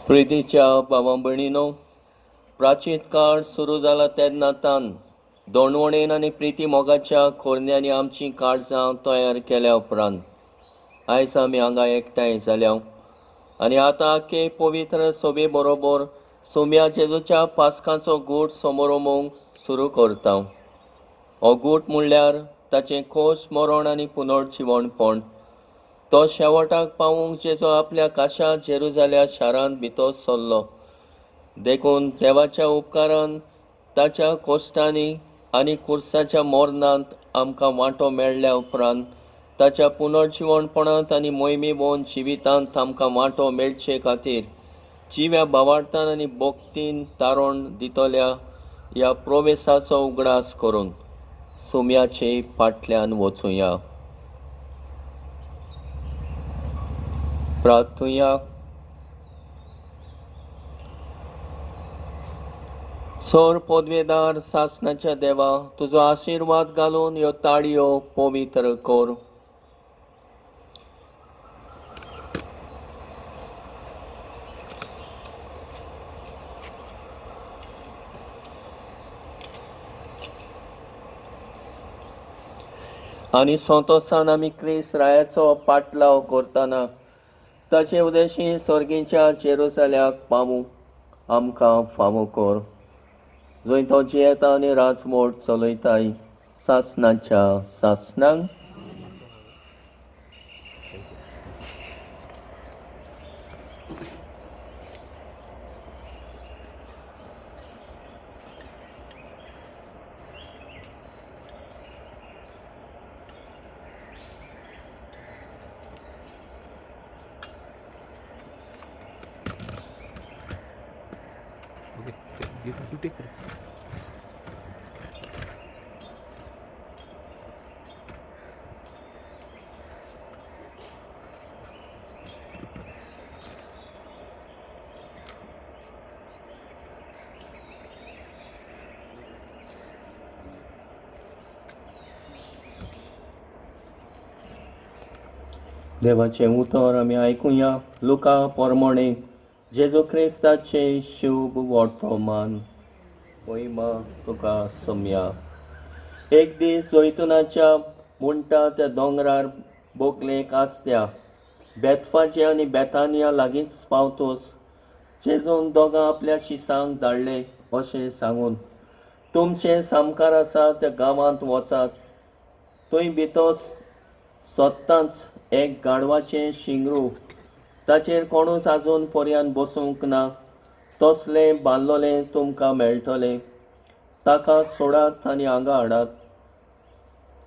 प्रितीच्या भावा भयणीनो, प्राचीन काळ सुरू जाला तेन्ना तान दोणवणेन आनी प्रिती मोगाच्या खोरन्यांनी आमचीं काळजां तयार केल्या उपरांत आयज आमी हांगा एकठांय जाल्या आनी आतां आख्खे पवित्र सभे बरोबर सोम्या जेजूच्या पास्कांचो गूट समोरोमोंक सुरू करता. हो गूट म्हणल्यार ताचें खोस मरण आनी पुनर्जिवणपण. तो शेवटाक पावूंक जेजो आपल्या काशा जेरुजाल्या शारांत भितर सरलो. देखून देवाच्या उपकारान ताच्या कोश्टांनी आनी कुर्साच्या मरणांत आमकां वांटो मेळ्ळ्या उपरांत ताच्या पुनर्जिवणपणांत आनी मोहिमेवन जिवितांत आमकां वांटो मेळचे खातीर जिव्या भावार्थान आनी भक्तीन तारण दितल्या ह्या प्रोवेसाचो उगडास करून सुम्याचे फाटल्यान वचुया. प्रार्थुया. सोर पदवेदार सासणाच्या देवा, तुजो आशिर्वाद घालून ह्यो ताळयो पवित्र कर. आनी संतोसान आमी क्रिस्त रायाचो पाटलाव करतना ताचे उदेशी सर्गीच्या जेरुजाल्याक पावूं आमकां फावो कर, जंय तो जियेता आनी राजमोड चलयताय सासणाच्या सासणांक. Okay, you take it. देवाचें उतर आमी आयकुया लुका पोरमोणे जेजू क्रिस्ताचें शुभ वर्तमान. महिमा तुका सम्या. एक दीस जैतुनाच्या म्हणटा त्या दोंगरार बोकलेक आसत्या बेतफाचे आनी बेतानिया लागींच पावतोच जेजून दोगां आपल्या शिसांक धाडले अशें सांगून, तुमचे सामकार आसा त्या गांवांत वचात, थंय भितर सोदतांच एक गाडवाचें शिंगरू, ताचेर कोणूच आजून पर्यान बसूंक ना, तसलें बांदलोलें तुमकां मेळटलें. ताका सोडात आनी हांगा हाडात.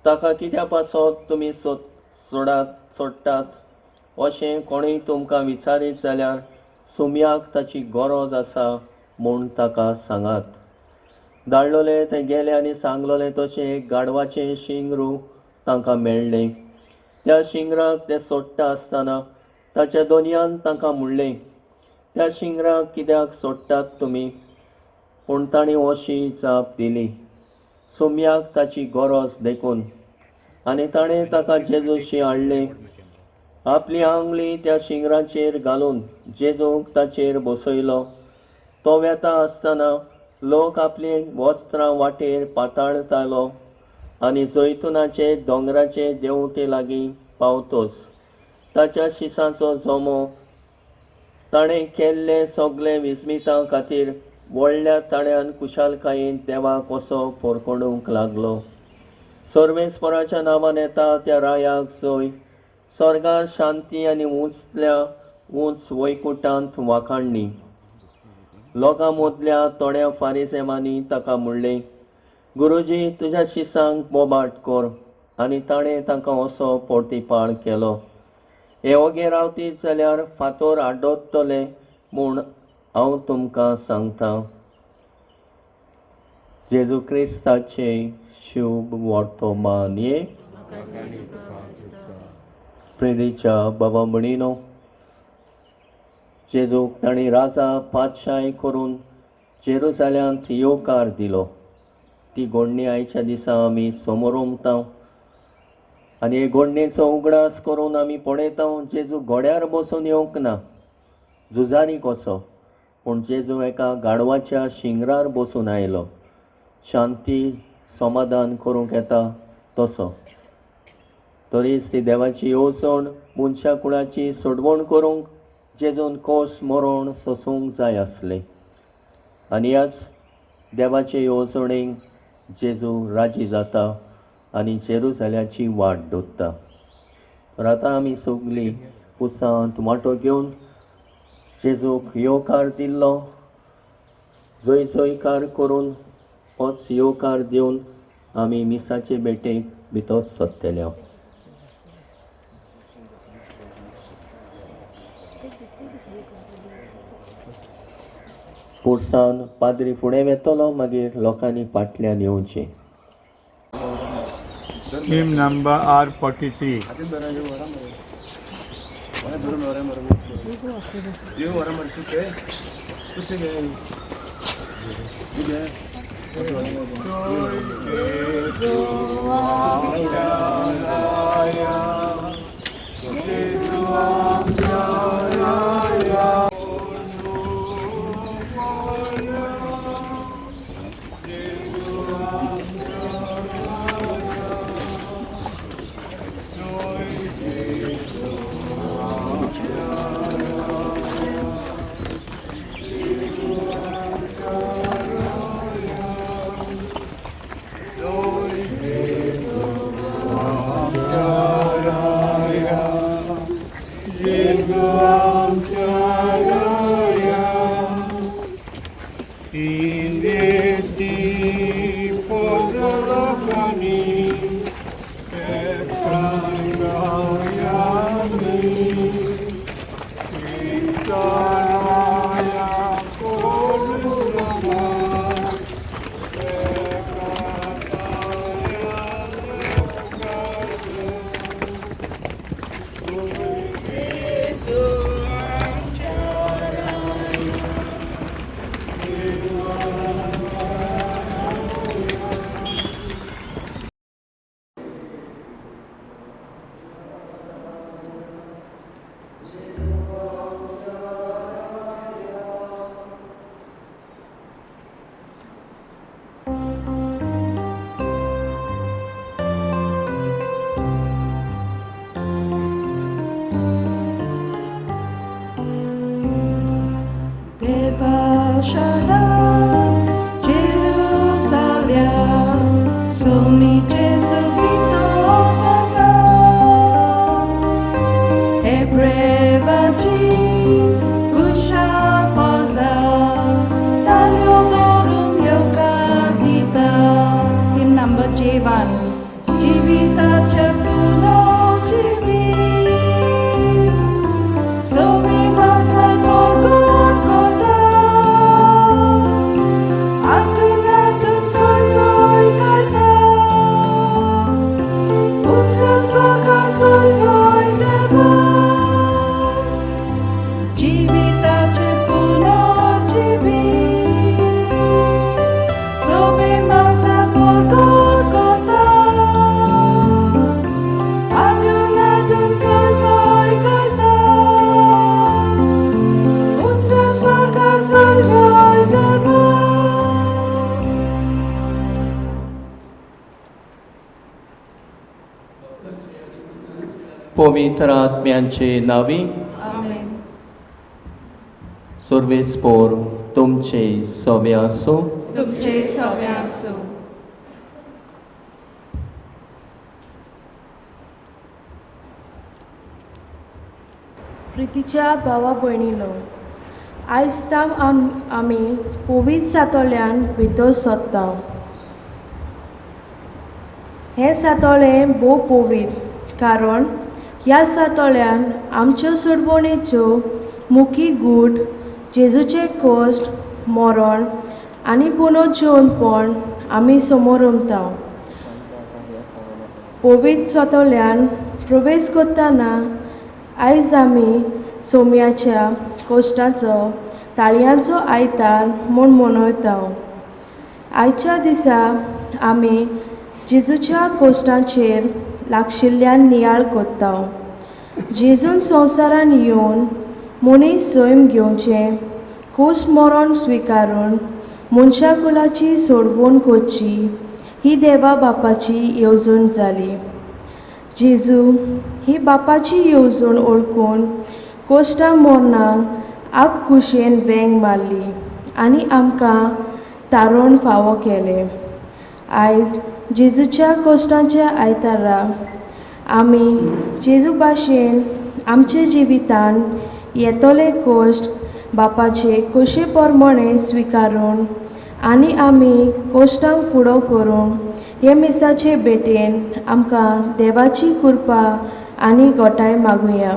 ताका कित्या पासत तुमी सोडटात अशें कोणूय तुमकां विचारीत जाल्यार सुम्याक ताची गरज आसा म्हूण ताका सांगात. धाडलोले ते गेले आनी सांगलोले तशें एक गाडवाचें शिंगरू तांकां मेळ्ळें. त्या शिंगराक ते सोडटा आसतना ताच्या दोनयान तांकां म्हणलें, त्या शिंगराक कित्याक सोडटात तुमी? पूण तांणी अशी जाप दिली, सोम्याक ताची गरज देखून. आनी ताणें ताका जेजूशी हाडलें. आपली आंगली त्या शिंगराचेर घालून जेजूक ताचेर बसयलो. तो वेता आसतना लोक आपलीं वस्त्रां वाटेर पाताळतालो आनी जैतुनाचे दोंगराचे देंवते लागीं पावतोच ताच्या शिसाचो जमो ताणें केल्ले सगळे विस्मितां खातीर व्हडल्या ताळ्यान खुशालकायेन देवाक असो पोरकोडूंक लागलो. सर्वेस्पराच्या नांवान येता त्या रायाक जय, स्वर्गार शांती आनी उंचल्या उंच वैकुटांत वाखाणणी. लोकां मदल्या थोड्या फारिसेवांनी ताका म्हणलें, गुरुजी तुज्या शिसांक बोबाट कर. आनी ताणें तांकां असो पोर्तिपाळ केलो, हे ओगे रावतीत जाल्यार फातोर आड्डतले म्हूण हांव तुमकां सांगता. जेजू क्रिस्ताचें शुभ वर्तमान. ये प्रेरीच्या बाबा म्हणिनो, जेजूक तांणी राजा पातशाय करून जेरुजाल्यांत येवकार दिलो. ती घोडणी आयच्या दिसा आमी समोर आनी हे घोडणेचो उगडास करून आमी पळयता जेजू घोड्यार बसून येवंक ना, झुजारी कसो, पूण जेजू एका गाडवाच्या शिंगरार बसून आयलो, शांती समाधान करूंक येता तसो. तरीच ती देवाची येवजण मनशा कुळाची सोडवण करूंक जेजून कोस मरण सोसूंक जाय आसलें. आनी ह्याच देवाचे येवजणेक जेजू राजी जाता आनी जेरुजाल्याची वाट दोत्ता. तर आतां आमी सगळीं पुसांत वांटो घेवन जेजूक येवकार दिल्लो, जय जयकार करून होच येवकार दिवन आमी मिसाचे भेटेक भितर सरतले. पुरसान पाद्री फुडें वेतलो, मागीर लोकांनी फाटल्यान येवचें. Hymn number R43. पवित्र आत्म्यांचे नावी आमेन. सर्वेस्पोर तुमचे सवे आसूं. तुमचे सवे आसूं. प्रितीच्या भावा भयणीनो, आयज ताम आमी पवित्र सातोल्यान भितर सोदता. हें सातोळें भोव पवित्र, कारण ह्या सातोळ्यान आमच्यो सोडवणेच्यो मुखी गूट, जेजूचें कश्ट, मरण आनी पुनर्जिवनपण आमी समोरमता. पवित्र सातोळ्यान प्रवेश करतना आयज आमी सोम्याच्या कश्टाचो ताळयांचो आयतार म्हूण मनयता. आयच्या दिसा आमी जेजूच्या कश्टांचेर लागशिल्ल्यान नियाळ करता. जेजून संवसारान येवन मनीस सैम घेवचें खोस मरण स्विकारून मनशाकुलाची सोडवण करची ही देवा बापाची येवजण जाली. जेजू ही बापाची येवजण ओळखून कोश्टा मरणाक आप कुशेन वेंग मारली आनी आमकां तारण फावो केलें. आयज जेजूच्या कोश्टांच्या आयतारा आमी जेजू भाशेन आमचे जिवितान येतले कोश्ट बापाचे खोशे प्रमाणे स्विकारून आनी आमी कोश्टांक फुडो करून हे मिसाचे भेटेन आमकां देवाची कृपा आनी गोठाय मागुया.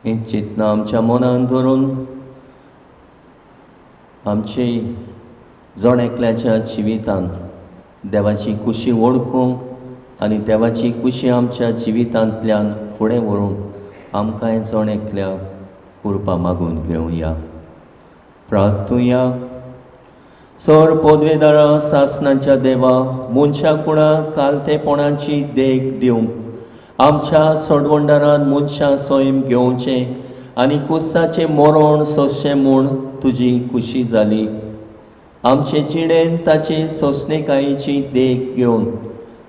ही चिंतना आमच्या मनान धरून आमची जण एकल्याच्या जिवितांत देवाची खुशी वळखूंक आनी देवाची खुशी आमच्या जिवितांतल्यान फुडें व्हरूंक आमकांय जण एकल्याक कृपा मागून घेवया. प्रार्थुया. सर पदवेदारा सासनाच्या देवा, मनशा कुणाक कालतेपणाची देख दिवंक आमच्या सोडवणदारान मनशां सैम घेवचें आनी कुसाचें मरण सोंसचें म्हूण तुजी खुशी जाली. आमचे जिणेन ताचे सोंसणेकायेची देख घेवन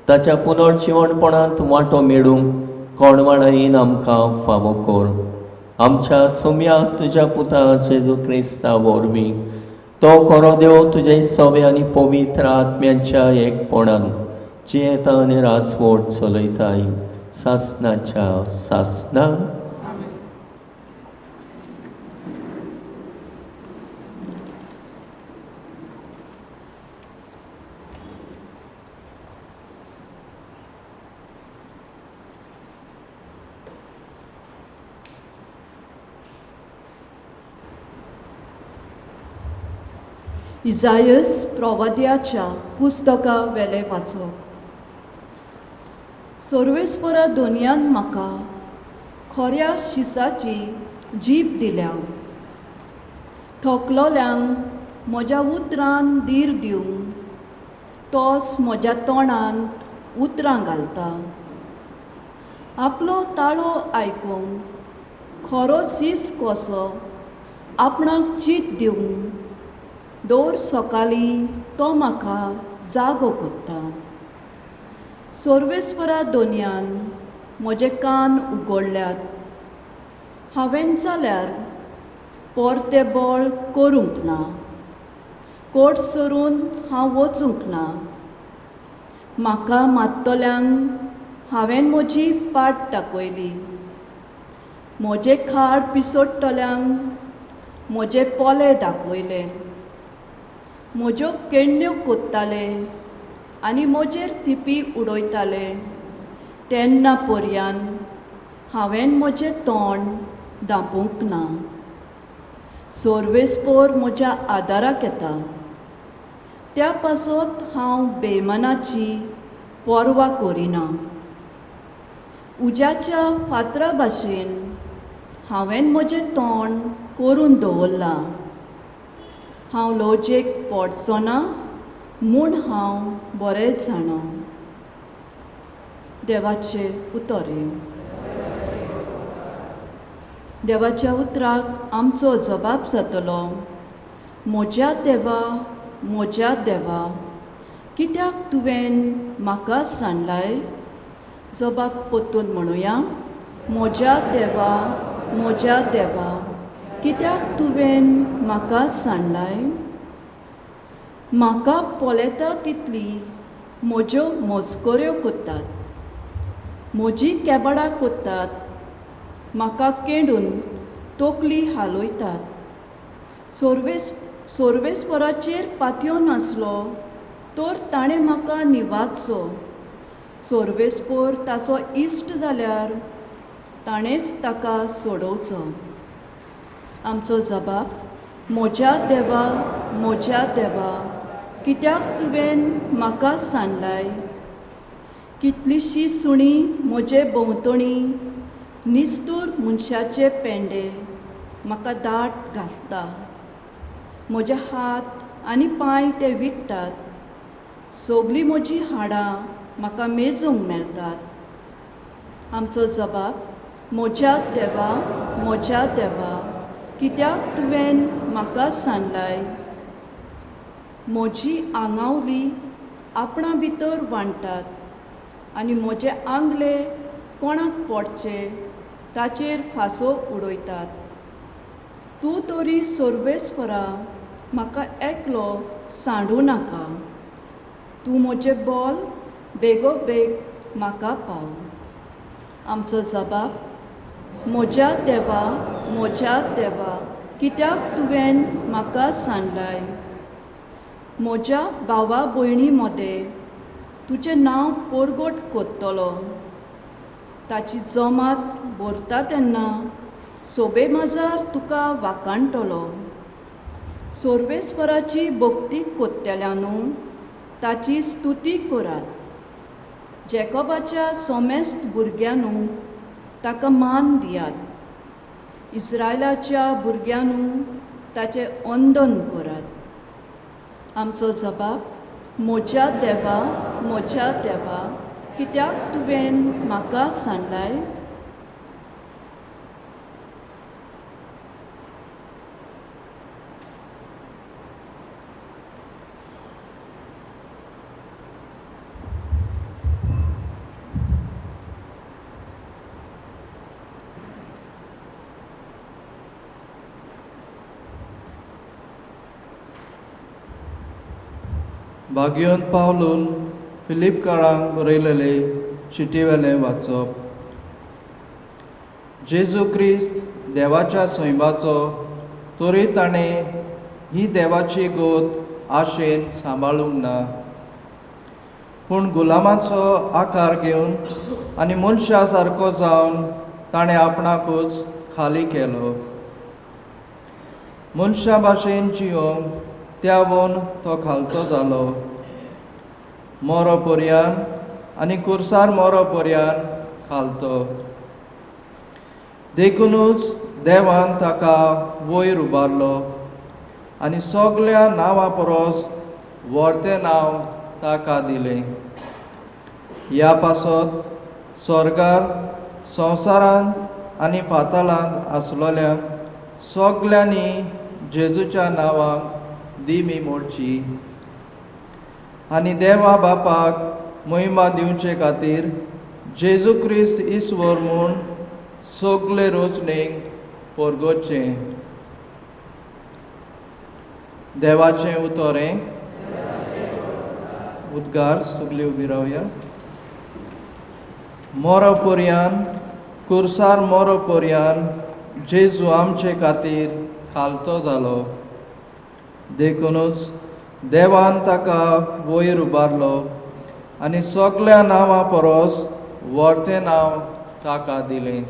ताच्या पुनर्जिवणपणांत वांटो मेळूंक कोणवाळायेन आमकां फावो कर. आमच्या सुम्याक तुज्या पुता जेजू क्रिस्ता वरवीं तो खरो देव तुजे सवे आनी पवित्र आत्म्यांच्या एकपणान जियेता आनी राजवट चलयताय सासनाच्या सासना. इजायस प्रवाद्याच्या पुस्तका वेले वाचो. सर्वेस्परा दोनयान म्हाका खोऱ्या शिसाची जीब दिल्या, थकलोल्यांक म्हज्या उतरान धीर दिवंक तोच म्हज्या तोंडांत उतरां घालता. आपलो ताळो आयकूंक खरो शीस कसो आपणाक चीत दिवंक दर सकाळीं तो म्हाका जागो करता. सर्वेस्परा दोनयान म्हजे कान उगडल्यात, हांवें जाल्यार परतें बळ करूंक ना, कोट सरून हांव वचूंक ना. म्हाका मात्तल्यांक हांवें म्हजी पाट दाखयली, म्हजें खाड पिसडटल्यांक म्हजे पोले दाखयले. म्हज्यो केण्ण्यो कोत्ताले आनी म्हजेर थिपी उडयताले तेन्ना पर्यान हांवें म्हजें तोंड धांपूंक ना. सर्वेस्पोर म्हज्या आदाराक येता, त्या पासत हांव बेमानाची पर्वा करिना. उज्याच्या फातरा भाशेन हांवें म्हजें तोंड करून दवरलां, हांव लजेक पडचो ना म्हूण हांव बरें जाणा. देवाचें उतर. देवाच्या उतराक आमचो जबाब जातलो. म्हज्या देवा, म्हज्या देवा, कित्याक तुवें म्हाका सांडलाय? जबाब परतून म्हणुया. म्हज्या देवा, म्हज्या देवा, कित्याक तुवें म्हाका सांडलाय? म्हाका पळयता तितली म्हज्यो मस्कऱ्यो करतात, म्हजी केबाडां करतात, म्हाका केंडून तकली हालयतात. सर्वेस्पराचेर पातयो नासलो तर ताणें म्हाका निवादचो, सर्वेस्पोर ताचो इश्ट जाल्यार ताणेंच ताका सोडोवचो. आमचो जबाब. म्हज्या देवा, म्हज्या देवा, कित्याक तुवें म्हाका सांडलाय? कितलीशी सुणी म्हजे भोंवतणी निस्तूर मनशाचे पेंडे म्हाका दाट घालता. म्हजे हात आनी पांय ते विट्टात, सगळीं म्हजीं हाडां म्हाका मेजूंक मेळटात. आमचो जबाब. म्हज्या देवा, म्हज्या देवा, कित्याक तुवें म्हाका सांडलाय? म्हजी आंगावली आपणा भितर वांट्टात आनी म्हजे आंगले कोणाक पडचे ताचेर फांसो उडयतात. तूं तरी सर्वेस्परा म्हाका एकलो सांडूं नाका. तूं म्हजें बोल बेगोबेग म्हाका पाव. आमचो जबाब. म्हज्या देवा, म्हज्या देवा, कित्याक तुवें म्हाका सांडलाय? म्हज्या भावा भयणी मदें तुजें नांव परगट कोत्तलो. ताची जमात भरता तेन्ना सोबे माजार तुका वाखाणटलो. सर्वेस्पराची भक्ती कोत्तेल्यानू ताची स्तुती करात. जेकॉबाच्या सोमेस्त भुरग्यांनू ताका मान दियात. इस्रायलाच्या भुरग्यांनू ताचें वंदन करात. आमचो जबाब. म्हज्या देवा, म्हज्या देवा, कित्याक तुवें म्हाका सांडलाय? भाग्योन पावलून फिलीपकारांक बरयलेले चिटीवेलें वाचप. जेजू क्रिस्त देवाच्या सैमाचो तरी ताणें ही देवाची गोत आशेन सांबाळूंक ना, पूण गुलामाचो आकार घेवन आनी मनशा सारको जावन ताणें आपणाकूच खाली केलो. मनशा भाशेन जियोंक त्यावून तो खालतो जालो, मोरो पर्यान आनी कुर्सार मोरो पर्यान खालतो. देखुनूच देवान ताका वयर उबारलो आनी सगल्या नांवां परस व्हरतें नांव ताका दिलें. ह्या पासत स्वर्गार, संवसारांत आनी पाताळांत आसलोल्यांक सगल्यांनी जेजूच्या नांवाक दिमी मोडची आनी देवा बापाक महिमा दिवचे खातीर जेजू क्रिस्त ईश्वर म्हूण सगले रोचणेक परगटचें. देवाचें उतर हें. उद्गार. सगळीं उबी रावया. मोरो पर्यान, कुर्सार मोरो पर्यान जेजू आमचे खातीर खालतो जालो. देखुनूच देवान ताका वयर उबारलो आनी सगल्या नांवां परस व्हरतें नांव ताका दिलें.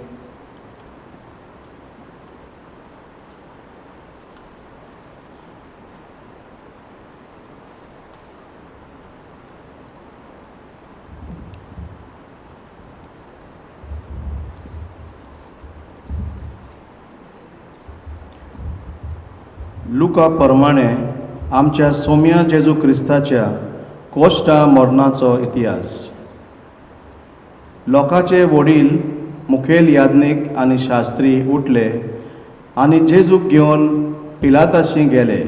लुका प्रमाणे आमच्या सोम्या जेजू क्रिस्ताच्या कोश्टा मरणाचो इतिहास. लोकांचे वडील, मुखेल याज्ञीक आनी शास्त्री उठले आनी जेजूक घेवन पिलाताशी गेले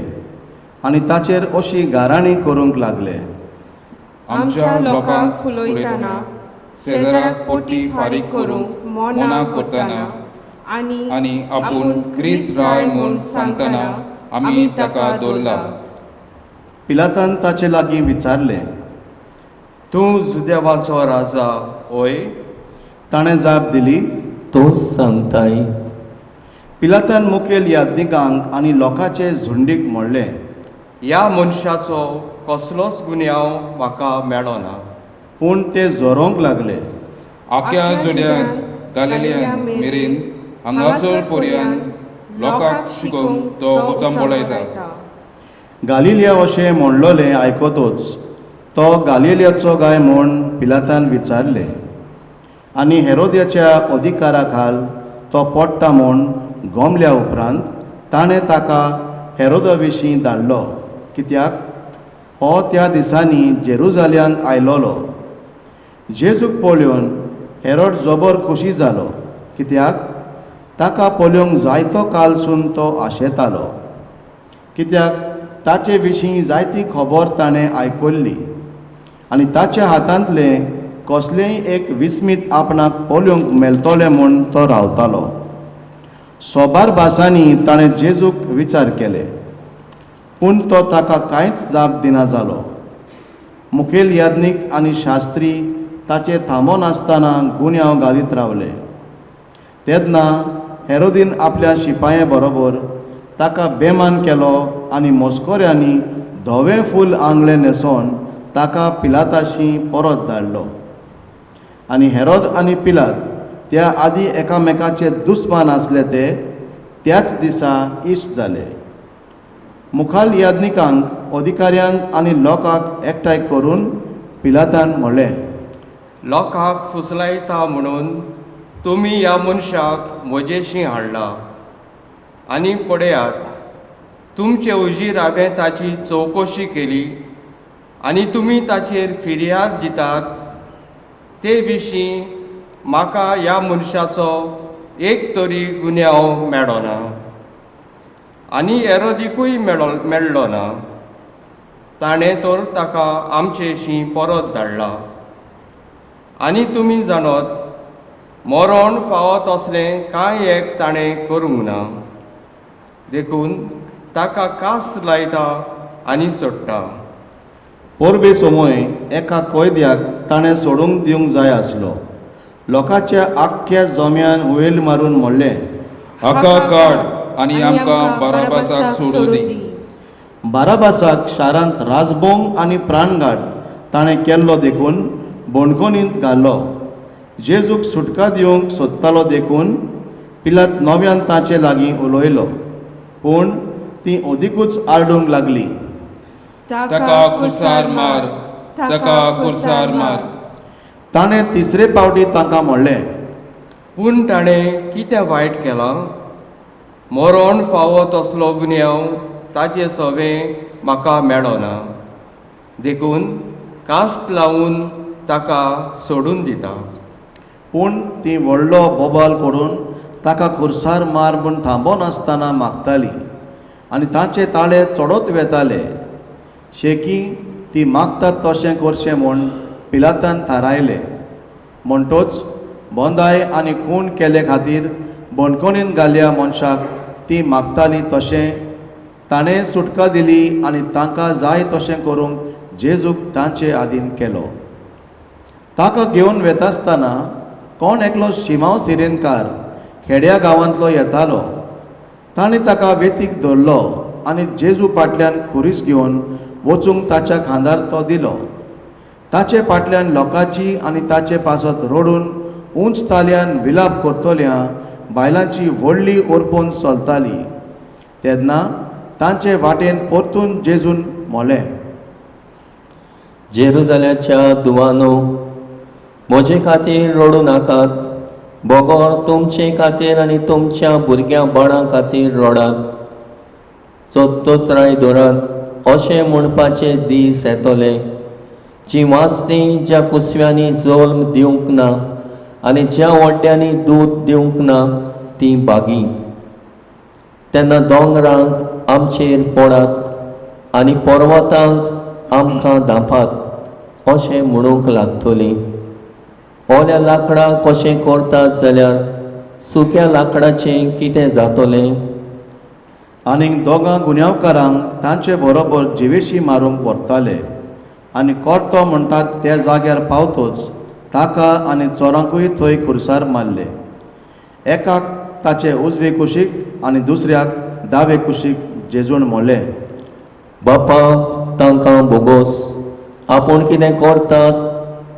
आनी ताचेर अशी गाराणी करूंक लागले. आमच्या लोकांक फुलयतना, शेजाराक पोटी फारीक करूंक मोना करतना आनी आपूण क्रिस्त राय म्हूण सांगतना आमी ताका दवरला. पिलातान ताचे लागीं विचारलें, तूं जुदेवाचो राजा ओय? ताणें जाप दिली, तूंच सांगताय. पिलातान मुखेल याज्ञिकांक आनी लोकांचे झुंडीक म्हणलें, ह्या मनशाचो कसलोच गुन्यांव म्हाका मेळना. पूण ते झरोवंक लागले. आख्या जुड्यांत गालिलियान मेरेन हांगासर पर्यान लोकांक शिकोवंक तो उचांबळयता. गालिलिया अशें म्हणलोलें आयकतच तो गालिलियाचो गाय म्हूण पिलातान विचारलें आनी हेरोद्याच्या अधिकारा खाल तो पडटा म्हूण गोमल्या उपरांत ताणें ताका हेरोदा विशीं धाडलो, कित्याक हो त्या दिसांनी जेरुजाल्यांक आयलोलो. जेजूक पळोवन हेरोड जबर खोशी जालो, कित्याक ताका पळोवंक जायतो कालसून तो आशेतालो, कित्याक ताचे विशीं जायती खबर ताणें आयकल्ली आनी ताच्या हातांतलें कसलेंय एक विस्मीत आपणाक पळोवंक मेळटलें म्हूण तो रावतालो. सोबार भासांनी ताणें जेजूक विचार केले, पूण तो ताका कांयच जाप दिना जालो. मुखेल याज्ञीक आनी शास्त्री ताचेर थांबनासतना गुन्यांव घालीत रावले. तेन्ना हेरोदीन आपल्या शिपाये बरोबर ताका बेमान केलो आनी मस्कऱ्यांनी धवें फूल आंगलें न्हेसोवन ताका पिलाताशी परत धाडलो. आनी हेरोद आनी पिलात त्या आदी एकामेकाचे दुस्मान आसले ते त्याच दिसा इश्ट जाले. मुखाल याज्ञिकांक, अधिकाऱ्यांक आनी लोकांक एकठांय करून पिलातान म्हणलें, लोकांक फुसलायता म्हणून तुमी ह्या मनशाक म्हजेशी हाडला आनी पळयात, तुमचे हुजीर हांवें ताची चवकशी केली आनी तुमी ताचेर फिर्याद दितात ते विशीं म्हाका ह्या मनशाचो एक तरी गुन्यांव मेळना आनी हेरोदिकूय मेळ्ळो ना. ताणें तर ताका आमचेशी परत धाडला आनी तुमी जाणत मरण फावो तसलें कांय एक ताणें करूंक ना, देखून ताका कास्त लायता आनी सोडटा. परबे समय एका कैद्याक ताणें सोडूंक दिवंक जाय आसलो. लोकांच्या आख्ख्या जम्यान हुयेल मारून म्हणलें, हाका काड आनी आमकां बाराबासाक सोडूं दी. बाराबासाक शारांत राजभोंग आनी प्राणघाट ताणें केल्लो देखून बंदखणींत घालो. जेजूक सुटका दिवंक सोदतालो देखून पिलात नव्यान ताचे लागीं उलयलो, पूण ती अदिकूच आरडूंक लागली. ताका कुसार मार, ताका कुसार मार. ताणें तिसरे पावटी तांकां म्हणलें, पूण ताणें कितें वायट केलां? मरण फावो तसलो गुन्यांव ताचे सवें म्हाका मेळना, देखून कास्त लावन ताका सोडून दिता. पूण ती व्हडलो बोबाल करून ताका खुर्सार मार म्हूण थांबनासतना मागताली आनी तांचे ताळे चडत वेताले. शेकी ती मागतात तशें करचें म्हूण पिलातान थारायलें. म्हणटोच बंदाय आनी खून केले खातीर बंदखणींत घाल्ल्या मनशाक ती मागताली तशें ताणें सुटका दिली आनी तांकां जाय तशें करूंक जेजूक तांचे आदीन केलो. ताका घेवन वेतासतना कोण एकलो शिमांव सिरेनकार खेड्या गांवांतलो येतालो. ताणें ताका वेतीक धरलो आनी जेजू फाटल्यान खुरीस घेवन वचूंक ताच्या खांदार तो दिलो. ताचे फाटल्यान लोकांची आनी ताचे पासत रडून उंच ताल्यान विलाप करतल्या बायलांची व्हडली ओरपोन चलताली. तेन्ना तांचे वाटेन परतून जेजून म्हणलें, जेरुजाल्याच्या दुवानो, म्हजे खातीर रडूं नाकात, बगर तुमचे खातीर आनी तुमच्या भुरग्यां बाळां खातीर रडात. चोत्तोत्राय धरात अशें म्हणपाचे दीस येतले, जी वाचती ज्या कुसव्यांनी जल्म दिवंक ना आनी ज्या वड्ड्यांनी दूद दिवंक ना ती बागी. तेन्ना दोंगरांक आमचेर पडात आनी पर्वतांक आमकां धांपात अशें म्हणूंक लागतली. ओल्या लांकडां कशें करतात जाल्यार सुक्या लांकडाचें कितें जातलें? आनीक दोगां गुन्यांवकारांक तांचे बरोबर जिवेशी मारूंक व्हरताले आनी कोर्तो म्हणटात त्या जाग्यार पावतोच ताका आनी चोरांकूय थंय खुर्सार मारले. एकाक ताचे उजवे कुशीक आनी दुसऱ्याक दावे कुशीक. जेजून म्हणलें, बापा, तांकां बोगोस, आपूण कितें करतात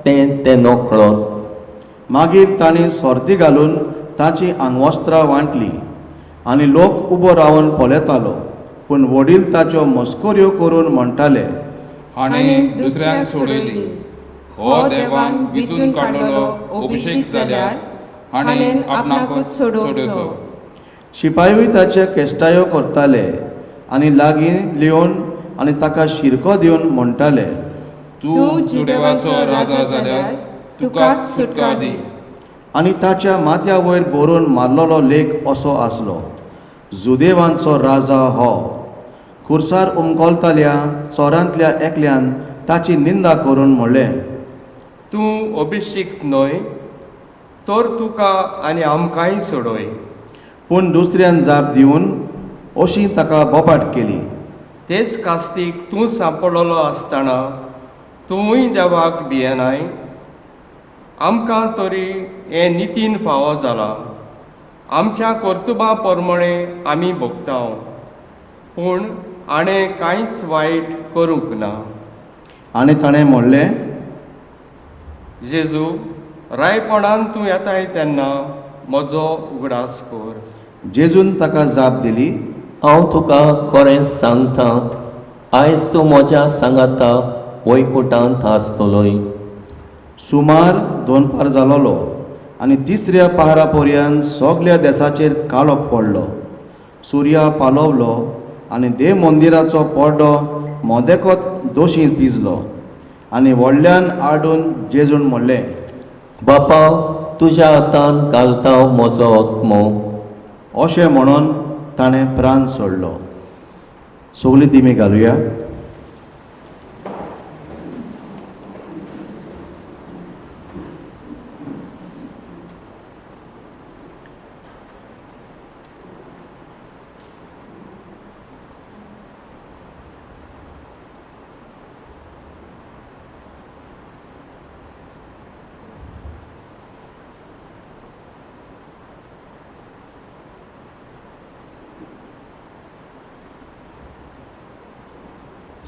तें ते नकळत. मागीर तांणी सोर्ती घालून ताची आंगवस्त्रां वांटली आनी लोक उबो रावन पळयतालो, पूण वडील ताच्यो मस्कऱ्यो करून म्हणटाले, हाणें दुसऱ्यांक सोडयली, हो देवान विचून काडलेलो अभिशेक जाल्यार हाणें आपणाकूच सोडोवचो. शिपायूय ताचे केश्टायो करताले आनी लागीं लिवन आनी ताका शिरको दिवन म्हणटाले, तूं जुदेवाचो राजा जाल्यार तुकाच सुटका दी. आनी ताच्या माथ्या वयर बरोवन मारलेलो लेख असो आसलो, जुदेवांचो राजा हो. खुर्सार उमकोलताल्या चोरांतल्या एकल्यान ताची निंदा करून म्हणलें, तूं अभिषिक्त न्हय तर तुका आनी आमकांय सोडय. पूण दुसऱ्यान जाप दिवन अशी ताका बोबाट केली, तेच कास्तीक तूं सांपडलेलो आसतना तूंय देवाक भियेनाय? आमकां तरी हें नितीन फावो जालां. आमच्या कर्तुबा प्रमाणे आमी भोगता, पूण हाणें कांयच वायट करूंक ना. आनी ताणें म्हणलें, जेजू, रायपणान तूं येताय तेन्ना म्हजो उगडास कर. जेजून ताका जाप दिली, हांव तुका खरें सांगता, आयज तूं म्हज्या सांगाता वैकुटांत आसतलोय. सुमार 2 जालोलो आनी तिसऱ्या पहरा पर्यंत सगल्या देसाचेर काळोख पडलो. सुर्या पालवलो आनी देव मंदिराचो पड्डो मदेकत दोशी पिजलो. आनी व्हडल्यान आडून जेजून म्हणलें, बापा, तुज्या हातान घालता म्हजो आत्मो. अशें म्हणून ताणें प्राण सोडलो. सगळी दिमी घालुया.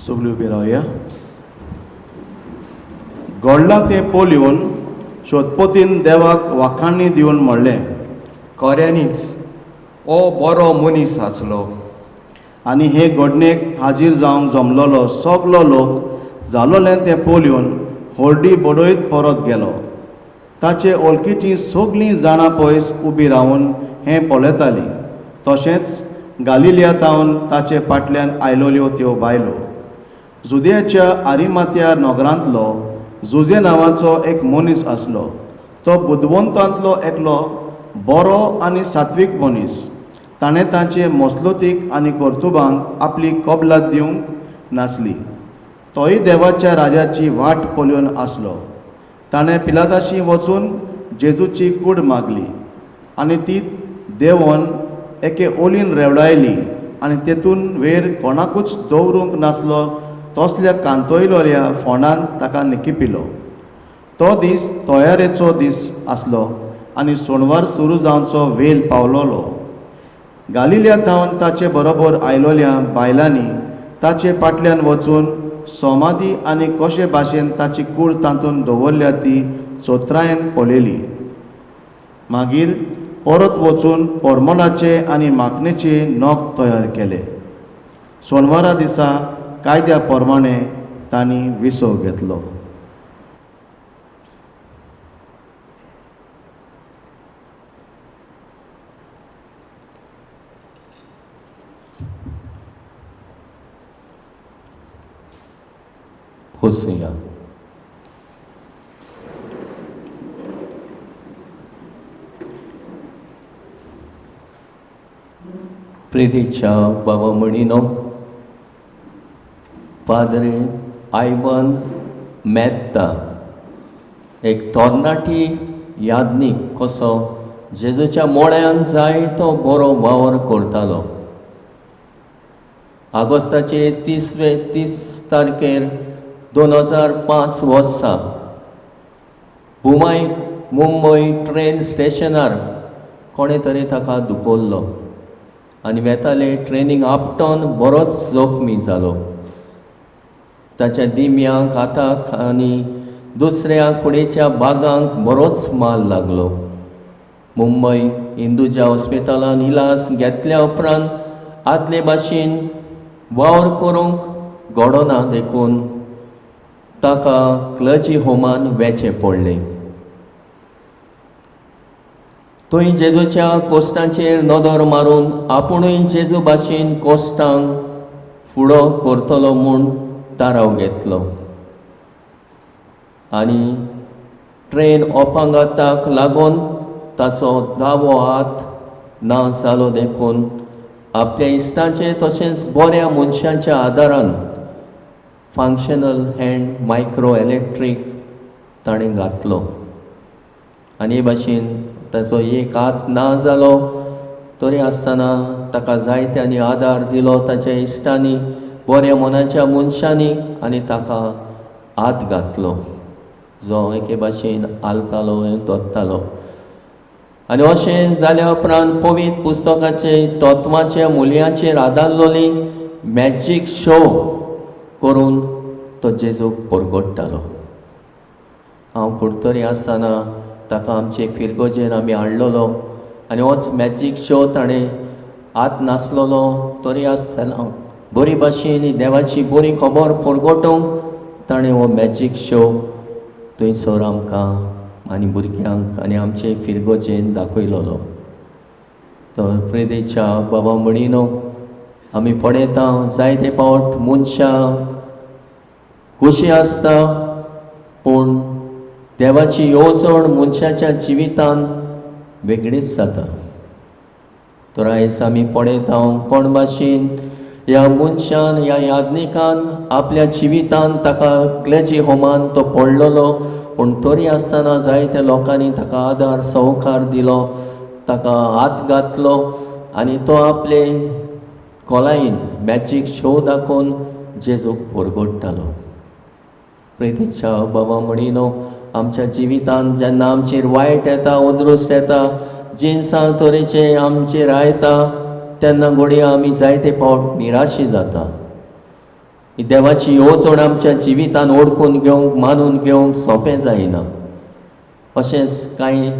सगळी उबी रावया. घडलां तें पळोवन शोधपतीन देवाक वाखाणी दिवन म्हणलें, खऱ्यांनीच हो बरो मनीस आसलो. आनी हे घडणेक हाजीर जावंक जमलोलो सगलो लोक जालोलें तें पळोवन होर्डी बडयत परत गेलो. ताचे वळखीचीं सगळीं जाणां पयस उबी रावन हें पळयतालीं. तशेंच गालिलिया तावन ताचे फाटल्यान आयलोल्यो त्यो बायलो. जुदयाच्या आरिमात्या नगरांतलो जुजे नांवाचो एक मनीस आसलो. तो बुदवंतांतलो एकलो बरो आनी सात्वीक मनीस. ताणें ताचे मसलोतीक आनी कर्तुबांक आपली कबलात दिवंक नासली. तोय देवाच्या राजाची वाट पळोवन आसलो. ताणें पिलाताशी वचून जेजूची कूड मागली आनी ती देंवोन एके ओलीन रेवडायली आनी तेतून वेर कोणाकूच दवरूंक नासलो तसल्या कांतोयलोल्या फोंडान ताका निकिपिलो. तो दीस तयारेचो दीस आसलो आनी सोणवार सुरू जावचो वेल पावलोलो. गालिल्या थावन ताचे बरोबर आयलोल्या बायलांनी ताचे फाटल्यान वचून समाधी आनी कशे भाशेन ताची कूड तातूंत दवरल्या ती चोत्रायेन पळयली. मागीर परत वचून परमलाचे आनी माखणेचे नग तयार केले. सोनवारा दिसा कायद्या प्रमाणे तांणी विसव घेतलो. बसुया. प्रितीच्या बाबा म्हणिनो, पाद्रे आयवन मेत्ता एक तरणाटी यादनीक कसो जेजूच्या मोळ्यान जाय तो बरो वावर करतालो. ऑगस्टाचे 30 तारखेर 2005 वर्सा मुंबय ट्रेन स्टेशनार कोणें तरी ताका दुखवल्लो आनी वेताले ट्रेनीक आपटोन बरोच जखमी जालो. ताच्या दिम्यांक, हाताक आनी दुसऱ्या कुडीच्या बागांक बरोच माल लागलो. मुंबय हिंदूच्या हॉस्पिटलान इलाज घेतल्या उपरांत आदले भाशेन वावर करूंक घडना देखून ताका क्लर्जी होमान वेचें पडलें. थंय जेजूच्या कोश्टांचेर नदर मारून आपुणूय जेजू भाशेन कोश्टांक फुडो करतलो म्हूण थाराव घेतलो आनी ट्रेन अपघाताक लागून ताचो दावो हात ना जालो देखून आपल्या इश्टांचे तशेंच बऱ्या मनशांच्या आदारान फंक्शनल हँड मायक्रो इलेक्ट्रीक ताणें घातलो आनी हे भाशेन ताचो एक हात ना जालो तरी आसतना ताका जायत्यांनी आदार दिलो ताच्या इश्टांनी, बऱ्या मनाच्या मनशांनी आनी ताका हात घातलो जो एके भाशेन हालतालो दोत्तालो. आनी अशें जाल्या उपरांत पवित्र पुस्तकाचे तत्वाच्या मुल्यांचेर आदारलोली मॅजीक शो करून तो जेजूक परगट्टालो. हांव कुडतरी आसतना ताका आमचे फिरगोजेर आमी हाडलेलो आनी होच मॅजीक शो ताणें हात नासलेलो तरी आसतना बरी भाशेन देवाची बरी खबर परगटोवंक ताणें हो मॅजीक शो थंयसर आमकां आनी भुरग्यांक आनी आमचे फिरगोजेन दाखयलेलो. तर प्रेदेच्या बाबा म्हणिनो आमी पळयता जायते फावट मनशां खोशी आसता पूण देवाची येवजण मनशाच्या जिवितान वेगळीच जाता. तर आयज आमी पळयता कोण भाशेन ह्या मनशान ह्या याज्ञिकान आपल्या जिवितान ताका क्लेजी होमान तो पडलेलो पूण तरी आसतना जायत्या लोकांनी ताका आदार संवकार दिलो, ताका हात घातलो आनी तो आपले कोलायन मॅजीक शो दाखोवन जेजूक परगट्टालो. प्रेतीच्या बाबा म्हणिनो आमच्या जिवितान जेन्ना आमचेर वायट येता, अदृश्ट येता, जिनसां तरेचे आमचेर आयता तेन्ना घडये आमी जायते फावट निराशी जाता. देवाची येवजण आमच्या जिवितान ओडकून घेवंक मानून घेवंक सोंपें जायना. अशेंच कांय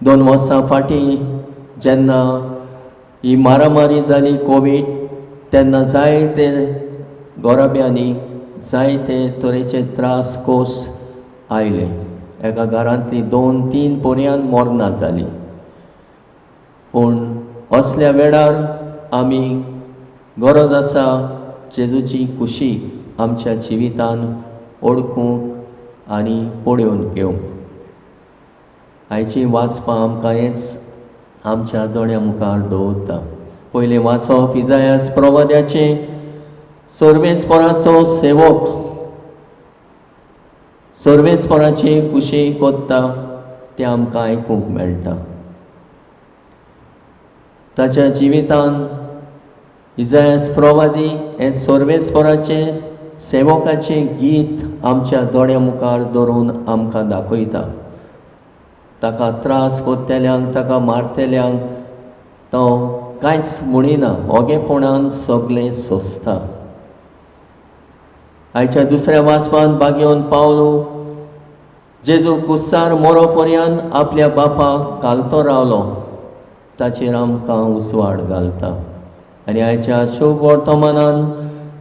2 वर्सां फाटीं जेन्ना ही मारामारी जाली कोवीड तेन्ना जायते गोराब्यांनी जायते तरेचे त्रास कोश्ट आयले. एका घरांतली 2-3 पर्यान मरणां जाली. पूण असल्या वेळार आमी गरज आसा जेजूची खुशी आमच्या जिवितान ओळखूंक आनी पळोवन घेवंक. आयची वाचपां आमकां हेंच आमच्या दोळ्या मुखार दवरता. पयलें वाचप इजायास प्रवाद्याचें, सर्वेस्पराचो सेवक सर्वेस्पराची खुशी कोत्ता तें आमकां आयकूंक मेळटा. ताच्या जिवितान इजायास प्रवादी हें सर्वेस्पराचें सेवकाचें गीत आमच्या दोळ्या मुखार धरून आमकां दाखयता. ताका त्रास कोत्तेल्यांक, ताका मारतेल्यांक तो कांयच म्हणिना, ओगेपणान सगळें सोंसता. आयच्या दुसऱ्या वाचपान बागेवन पावलो जेजू कुस्सार मोरो पर्यान आपल्या बापाक घालतो रावलो, ताचेर आमकां उजवाड घालता. आनी आयच्या शुभ वर्तमानान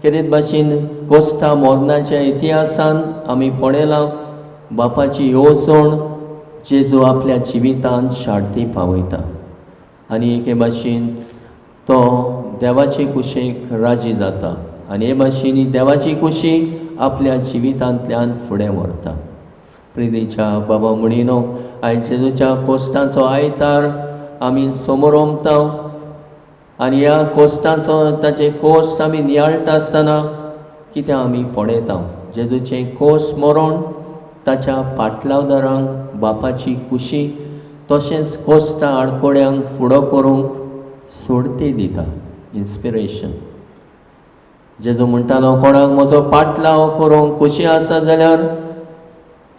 केरीत भाशेन कोस्ता मोरनाच्या इतिहासान आमी पळयलां बापाची येवजण जेजू आपल्या जिवितान शार्ती पावयता आनी एके भाशेन तो देवाचे कुशेक राजी जाता आनी हे भाशेन देवाची खुशी आपल्या जिवितांतल्यान फुडें व्हरता. प्रितीच्या बाबा म्हणिनो आयज जेजूच्या कोश्टांचो आयतार आमी समोरमता आनी ह्या कोश्टांचो ताचे कोश्ट आमी नियाळटा आसतना कितें आमी पळयता जेजूचें कोश्ट मरण ताच्या पाटलावदारांक बापाची खुशी तशेंच कोश्टां आडकोड्यांक फुडो करूंक सोडती दिता, इन्स्पिरेशन. जेजू म्हणटालो कोणाक म्हजो पाटलाव करूंक खुशी आसा जाल्यार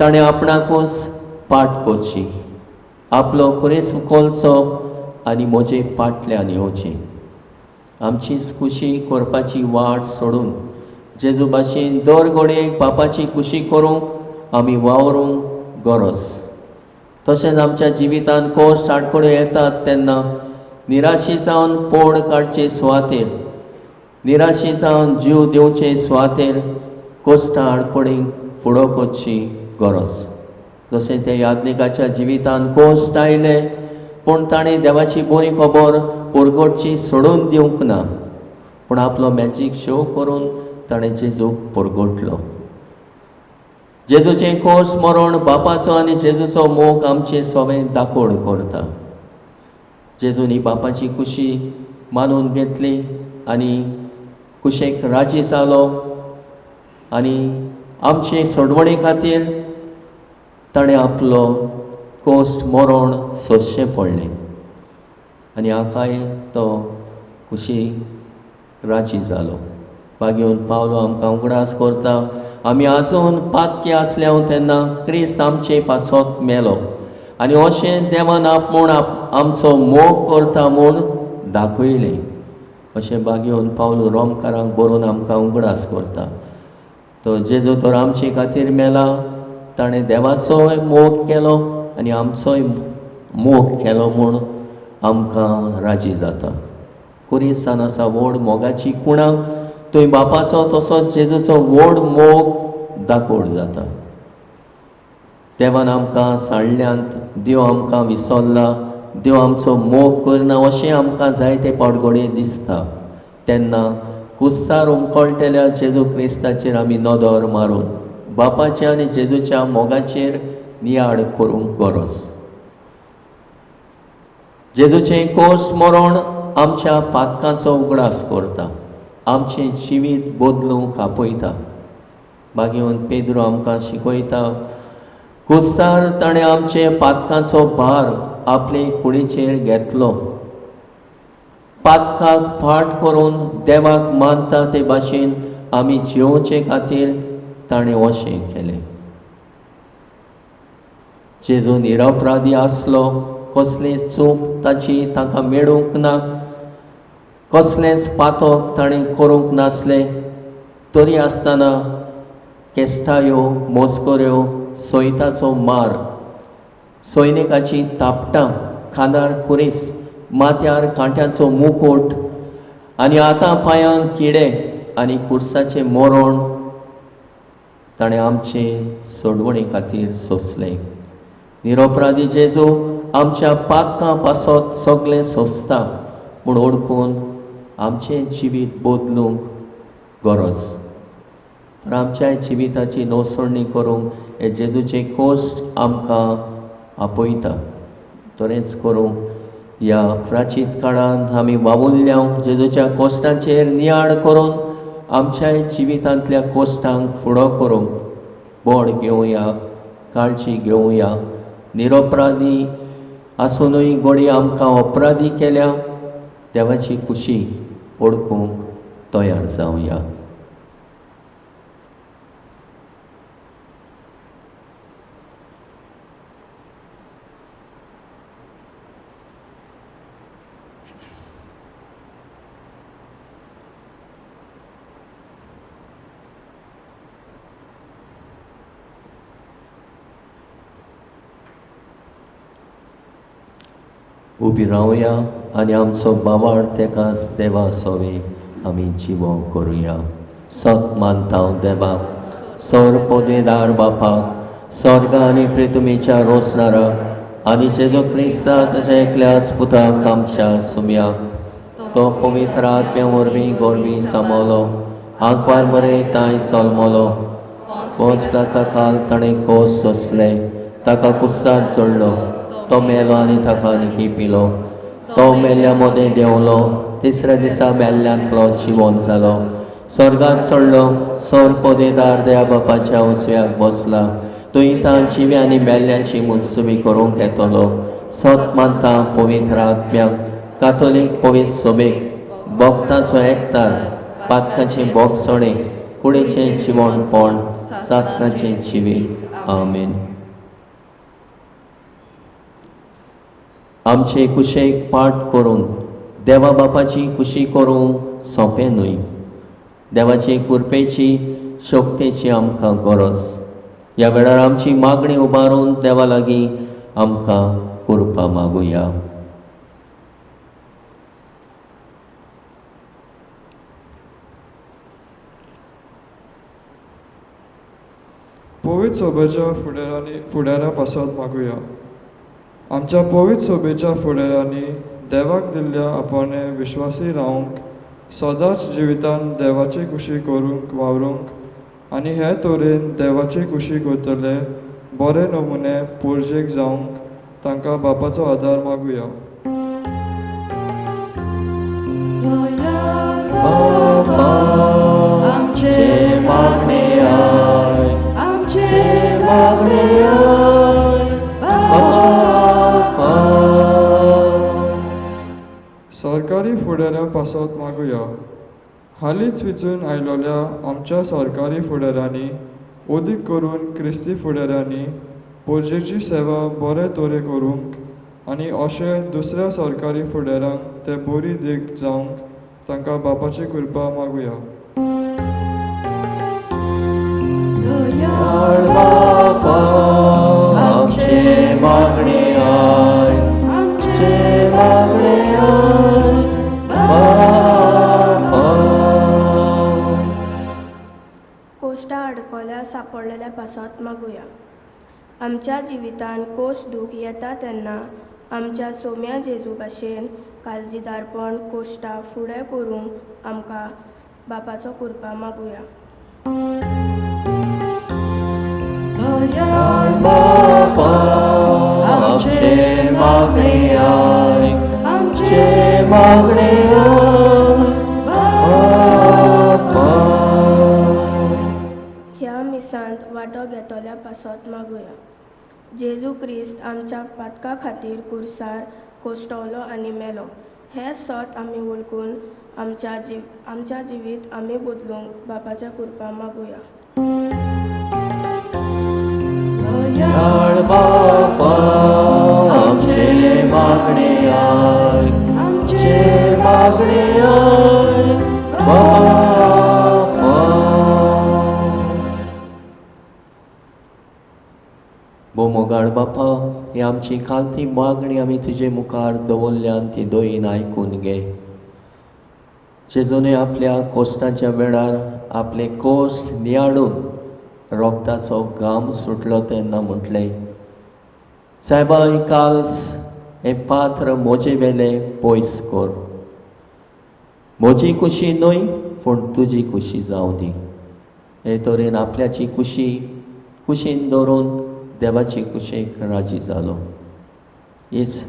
ताणें आपणाकूच पाट करची, आपलो खुरेस उखलचो आनी म्हजे पाटल्यान येवची. आमचीच खुशी करपाची वाट सोडून जेजू भाशेन दर घडयेक बापाची खुशी करूंक आमी वावरूंक गरज. तशेंच आमच्या जिवितान कोश्ट आडखळ्यो येतात तेन्ना निराशी जावन पोड काडचे सुवातेर, निराशी जावन जीव दिवचे सुवातेर कोश्टां आडखळींक फुडो करची गरज. जशें ते याज्ञिकाच्या जिवितान कोश्ट आयले पूण ताणें देवाची बरी खबर परगटची सोडून दिवंक ना, पूण आपलो मॅजीक शो करून ताणें जेजूक परगटलो. जेजूचें कोस मरण बापाचो आनी जेजूचो मोग आमचे सोवें दाकोड करता. जेजून ही बापाची कुशी मानून घेतली आनी कुशेक राजी जालो आनी आमचे सोडवणे खातीर ताणें आपलो कोश्ट मरण सोंसचें पडलें आनी हाकाय तो कुशी राजी जालो. बागेवन पावलो आमकां उगडास करता, आमी आजून पातकी आसल्या तेन्ना क्रिस्त आमचे पासत मेलो आनी अशें देवान आप म्हूण आमचो मोग करता म्हूण दाखयलें. अशें बागेवन पावलो रोमकारांक बरोवन आमकां उगडास करता. तो जेजू तर आमचे खातीर मेला, ताणें देवाचोय मोग केलो आनी आमचोय मोग केलो म्हूण आमकां राजी जाता. कुरिसान आसा व्हड मोगाची कुणां, थंय बापाचो तसोच जेजूचो व्हड मोग दाकोड जाता. देवान आमकां सांडल्यांत, देव आमकां विसरला, देव आमचो मोग करना अशें आमकां जायते पावट दिसता. तेन्ना कुस्तार उमकळटेल्या जेजू क्रिस्ताचेर आमी नदर मारून बापाच्या आनी जेजूच्या मोगाचेर नियाळ करूंक गरज. जेजूचें कोश्ट मरण आमच्या पातकांचो उगडास करता, आमचें जिवीत बदलूंक आपयता. बागेवन पेद्रो आमकां शिकयता, कुस्तार ताणें आमचे पातकांचो भार आपले कुडीचेर घेतलो. पातकाक फाट करून देवाक मानता ते भाशेन आमी जियोवचे खातीर ताणें अशें केलें. जेजू निरपराधी आसलो, कसली चूक ताची ताका मेळूंक ना, कसलेंच पातक ताणें करूंक नासलें, तरी आसतना केस्टायो, मोस्कऱ्यो, सोयताचो मार, सैनिकाची तापटां, खांदार खुरीस, माथ्यार कांट्याचो मुकोट आनी आतां पांयांक किडे आनी कुर्साचें मरण ताणें आमचे सोडवणे खातीर सोंसलें. निरपराधी जेजू आमच्या पातकां पासत सगळें सोंसता म्हूण ओळखून आमचें जिवीत बदलूंक गरज. तर आमच्या जिविताची नवसरणी करूंक हे जेजूचे कोश्ट आमकां आपयता. तरेंच करूंक ह्या प्राचीत काळांत आमी वावुरल्या जेजूच्या कोश्टांचेर नियाळ करून आमच्या जिवितांतल्या कोश्टांक फुडो करूंक बळ घेवया, काळजी घेवया. निरपराधी आसुनूय घडये आमकां अपराधी केल्या, देवाची कुशी ओळखूंक तयार जावया. उबी रावया आनी आमचो बाबार तेकास देवा सोवे आमी जिवो करुया. सत मानता देवाक, सर पदेदार बापाक, स्वर्ग आनी प्रितुमीच्या रोसणाराक आनी जेजू क्रिस्ता तशें एकल्याच पुताक आमच्या सुम्याक, तो पवित्र आत्म्या वरवीं गोरवी सांबाळलो, आंकवार मरे तांय जल्मलो, पोस काल ताणें कोस सोंसले, ताका कुस्सार चडलो, तो मेलो आनी ताका निकी पिलो, तो मेल्ल्या मदें देंवलो, तिसऱ्या दिसा मेल्ल्यांतलो जिवन जालो, स्वर्गात चडलो, सर पदेदार देवा बापाच्या उजव्याक बसला, थंय तां जिव्या आनी मेल्ल्यांची मुनसुबी करूंक येतलो. सत मानता पवित्र आत्म्याक, कातोलीक पवित्र सोबेक, भक्ताचो एकतार, पातकाचें बोगसणें, कुडीचें जिवणपण, सासणाचें जिवीत. आमेन. आमचे कुशेक पाठ करूंक देवा बापाची कुशी करूंक सोंपें न्हय. देवाची कृपेची शक्तेची आमकां गरज. ह्या वेळार आमची मागणी उबारून देवा लागीं आमकां कृपा मागुया. पवित्र सोबेच्या फुडाऱ्या पासत मागुया. आमच्या पवित्र सोबेच्या फुडाऱ्यांनी देवाक दिल्ल्या आपणे विश्वासी रावंक, सदांच जिवितांत देवाची कुशी करूंक वावरूंक आनी हे तरेन देवाची कुशी करतले बरे नमुने पोरजेक जावंक तांकां बापाचो आदार मागुया. बापा आमचें मागणें आयक, आमचें मागणें आयक बापा. सरकारी फुडाऱ्यां पासत मागुया. हालींच वेंचून आयलोल्या आमच्या सरकारी फुडाऱ्यांनी अदीक करून क्रिस्ती फुडाऱ्यांनी पोरजेची सेवा बरे तरे करूंक आनी अशें दुसऱ्या सरकारी फुडाऱ्यांक ते बरी देख जावंक तांकां बापाची कृपा मागुया. बापा आमचें मागणें आयक, आमचें मागणें आयक बापा. कोश्टा अडकल्या सापडलेल्या पासत मागुया. आमच्या जिवितान कोश दूख येता तेन्ना आमच्या सोम्या जेजू भाशेन काळजीदारपण कोश्टा फुडें करूंक आमकां बापाचो कृपा मागुया. बापा आमचें मागणें आयक, आमचें मागणें आयक बापा. ह्या मिसांत वांटो घेतल्या पासत मागुया. जेजू क्रिस्त आमच्या पातका खातीर कुर्सार कोश्टवलो आनी मेलो हें सत आमी वळखून आमच्या जिवीत आमी बदलूंक बापाच्या कृपा मागुया. बापा आमचें मागणें आयक, आमचें मागणें आयक बापा. बोमोगाड बापा, ही आमची खालती मागणी आमी तुजे मुखार दवरल्यान ती दोयीन आयकून घे. जेजूने आपल्या कोश्टाच्या वेळार आपले कोश्ट नियाळून रोगताचो घाम सुटलो तेन्ना म्हटलें, सायबा ही काल्स हें पात्र म्हजे वेलें पयस कर, म्हजी कुशी न्हय पूण तुजी कुशी जावं दी. हे तरेन आपल्याची कुशी कुशीन दवरून देवाची कुशीक राजी जालो. हीच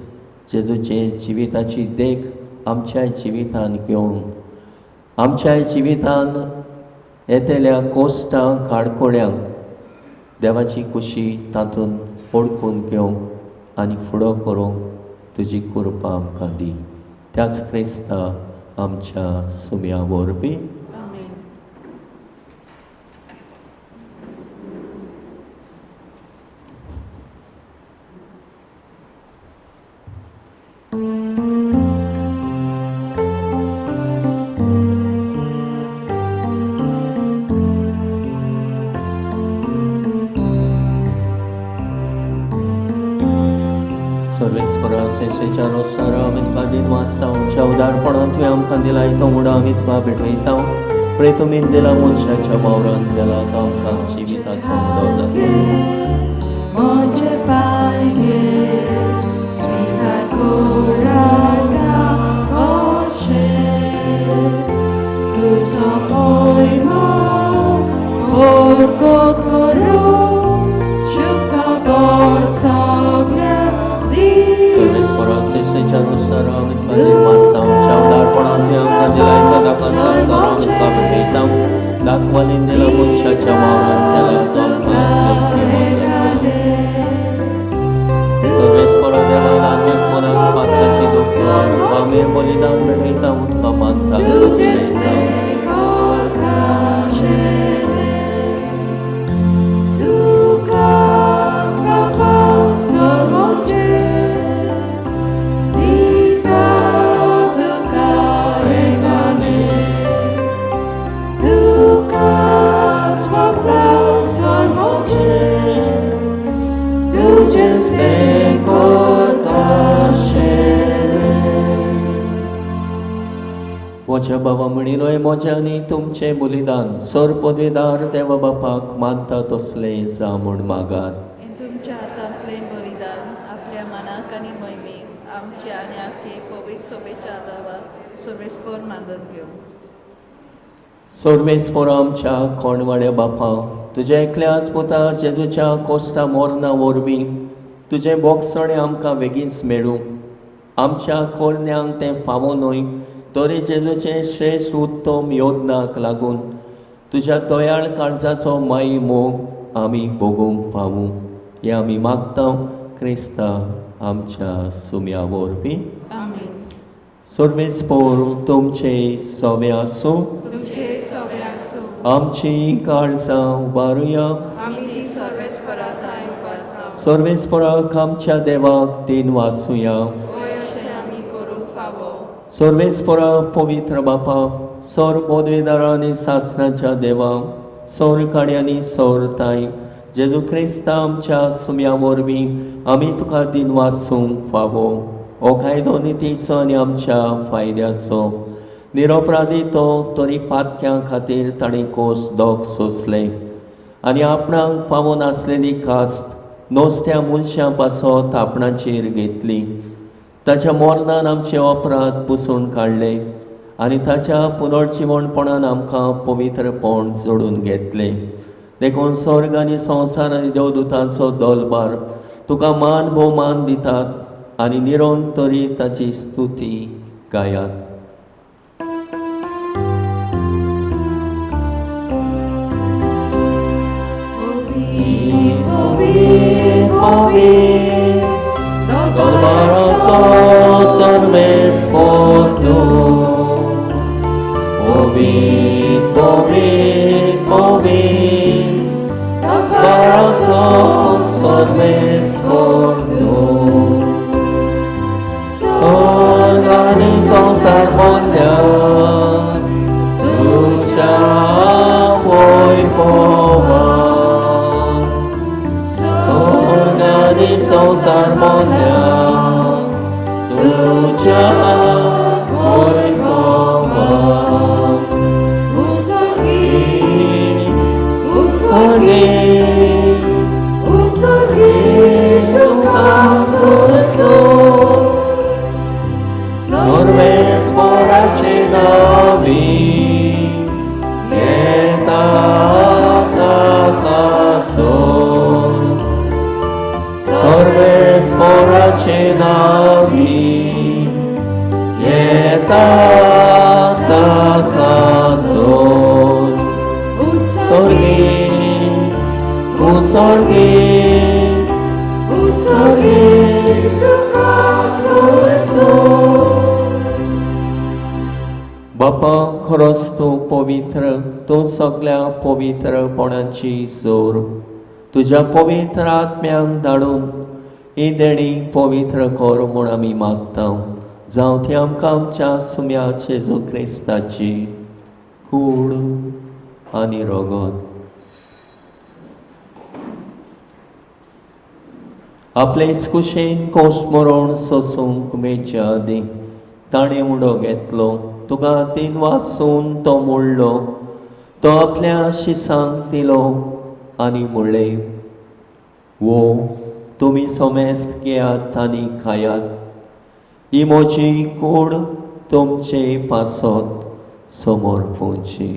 जेजूचे जिविताची देख आमच्या जिवितान घेवन आमच्या जिवितान येतल्या कोश्टांक काडकोळ्यांक देवाची कुशी तातूंत ओळखून घेवंक आनी फुडो करूंक तुजी कृपा आमकां दी. त्याच क्रिस्ता आमच्या सुम्या वरवीं. आमच्या उदारपणान तुवें आमकां दिला तो मुडो आमी तुका भेटयता. प्रेतुमीन दिला मनशाच्या वावरान दिला तो आमकां जिविताचो मुडो जाता. म्हज्या बाबा म्हणिलोय म्हज्या आनी तुमचें बलिदान सर पदवेदार देवा बापाक मानता तसलें जावं म्हूण मागात. तुमच्या हातांतलें बलिदान आपल्या मनाक आनी मोहिमेक आमच्या आनी आखे पवित्र सोबेच्या देवाक सोबेस्पर मागत घेवं. सर्वेस्पोर आमच्या कोणवाड्या बापा, तुज्या एकल्याच पुता जेजूच्या कोश्टा मोरना वरवीं तुजें बोगसणें आमकां बेगीनच मेळूं. आमच्या कोरण्यांक तें फावो न्हय, तरी जेजूचे श्रेश्ठ उत्तम योजनाक लागून तुज्या दयाळ काळजाचो माई मोग आमी भोगूंक पावूं, हें आमी मागता क्रिस्ता आमच्या सुम्या वरवीं. आमेन. सर्वेस्पोर तुमचे सवे आसूं. तुमचे सवे आसूं. आमची काळजां उबारुया. आमी ती सर्वेस्परा थांय उबारता. सर्वेस्पराक आमच्या देवाक तीन वाचुया. वय अशें आमी करूंक फावो. सर्वेस्परा पवित्र बापा, सौर पदवीदारा आनी सासणाच्या देवा, सौर काडयांनी सौर ताय जेजू क्रिस्ता आमच्या सुम्या वरवीं आमी तुका दिन वाचूंक फावो. हो कायदो नितीचो आनी आमच्या फायद्याचो. निरपराधी तो, तरी पातक्यां खातीर ताणें कोस दोग सोंसले आनी आपणाक फावो नासलेली कास्त नोस्त्या मनशां पासत आपणाचेर घेतली. ताच्या मरणान आमचे अपराध पुसून काडले आनी ताच्या पुनर्जिवणपणान आमकां पवित्रपण जोडून घेतलें. देखून स्वर्ग आनी संवसार आनी देवदूतांचो दलबार तुका मान भोवमान दितात आनी निरंतरी ताची स्तुती गायात. दलबाराचो सर्वेस्पोर तूं, पवित्र पवित्र पवित्र दलबाराचो सर्वेस्पोर तूं. स्वर्ग आनी संवसार भरल्या तुज्या वैभवान. स्वर्ग आनी संवसार भरल्या तुज्या वैभवान. उत्सर्गी उत्सर्गी तुका सोरसोर सर्वेस्पराचे नावी येता ताकासून. सर्वेस्पराचे नावी येता ताकासून. उत्सर्गी उत्सर्गी उत्सर्गी तुका सोरसोर. बापा, खरोच तूं पवित्र, तूं सगल्या पवित्रपणाची जोर. तुज्या पवित्र आत्म्यांक धाडून ही देणी पवित्र कर म्हूण आमी मागता. जावं ती आमकां आमच्या सुम्या जेजू क्रिस्ताची कूड आनी रगत. आपलेच कुशेन कोश मरण सोसूंक मेळचे आदीं ताणें उडो घेतलो. तुका तीन वासून तो मोडलो, तो आपल्या शिसांक दिलो आनी म्हणलें, वो तुमी समेस्त घेयात आनी खायात. ही म्हजी कूड तुमचे पासत समर्पूची.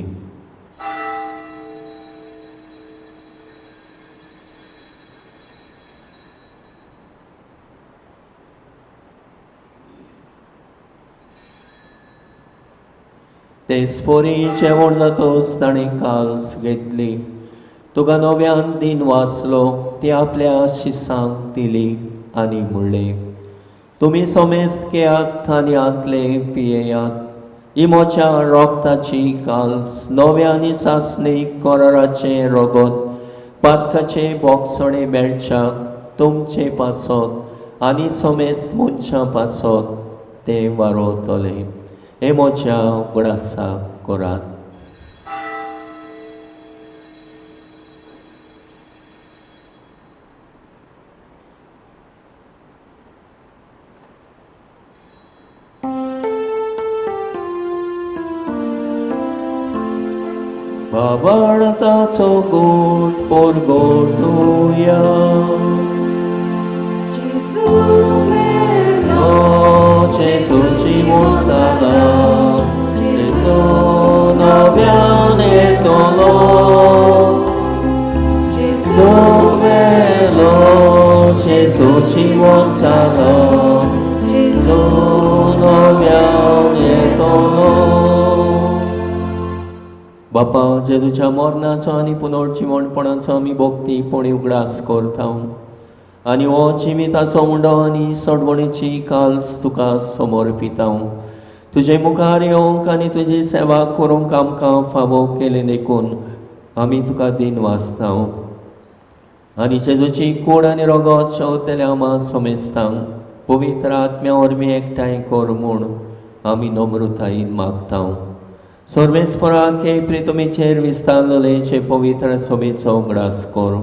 तेच परी जेवण जातोच ताणें काल्स घेतली, तुका नव्यान दिन वाचलो, ती आपल्या शिसांक दिली आनी म्हणलें, तुमी समेस्त घेयात आनी हांतले पियेयात. ही म्हज्या रोगताची काल्स, नव्या आनी सासणी कराराचें रगत, पातकाचें बोगसणें मेळच्याक तुमचे पासत आनी समेस्त मनशां पासत तें वारोवतलें. हें म्हज्या उगडासाक करात. बाबाळताचो गोट पोरगोटुया. जेजूची मोड जाला, जेजू नव्यान जेजू जिवंत जालो, जेजू नव्यान येतलो. बापा, जेजूच्या मरणाचो आनी पुनर्जिवणपणाचो आमी भक्तीपणी उगडास करता आनी हो जिविताचो उंडो आनी सोडवणेची काल्स तुका समर्पिता. तुजे मुखार येवंक आनी तुजी सेवा करूंक आमकां फावो केलें देखून आमी तुका दिन वाचता. आनी जेजूची कूड आनी रगत शेवतल्या आमा समेस्तांक पवित्र आत्म्या वरवीं एकठांय कर म्हूण आमी नम्रतायेन मागता. सर्वेस्पराक हे प्रितमीचेर विस्तारलेले जे पवित्र सभेचो उगडास कर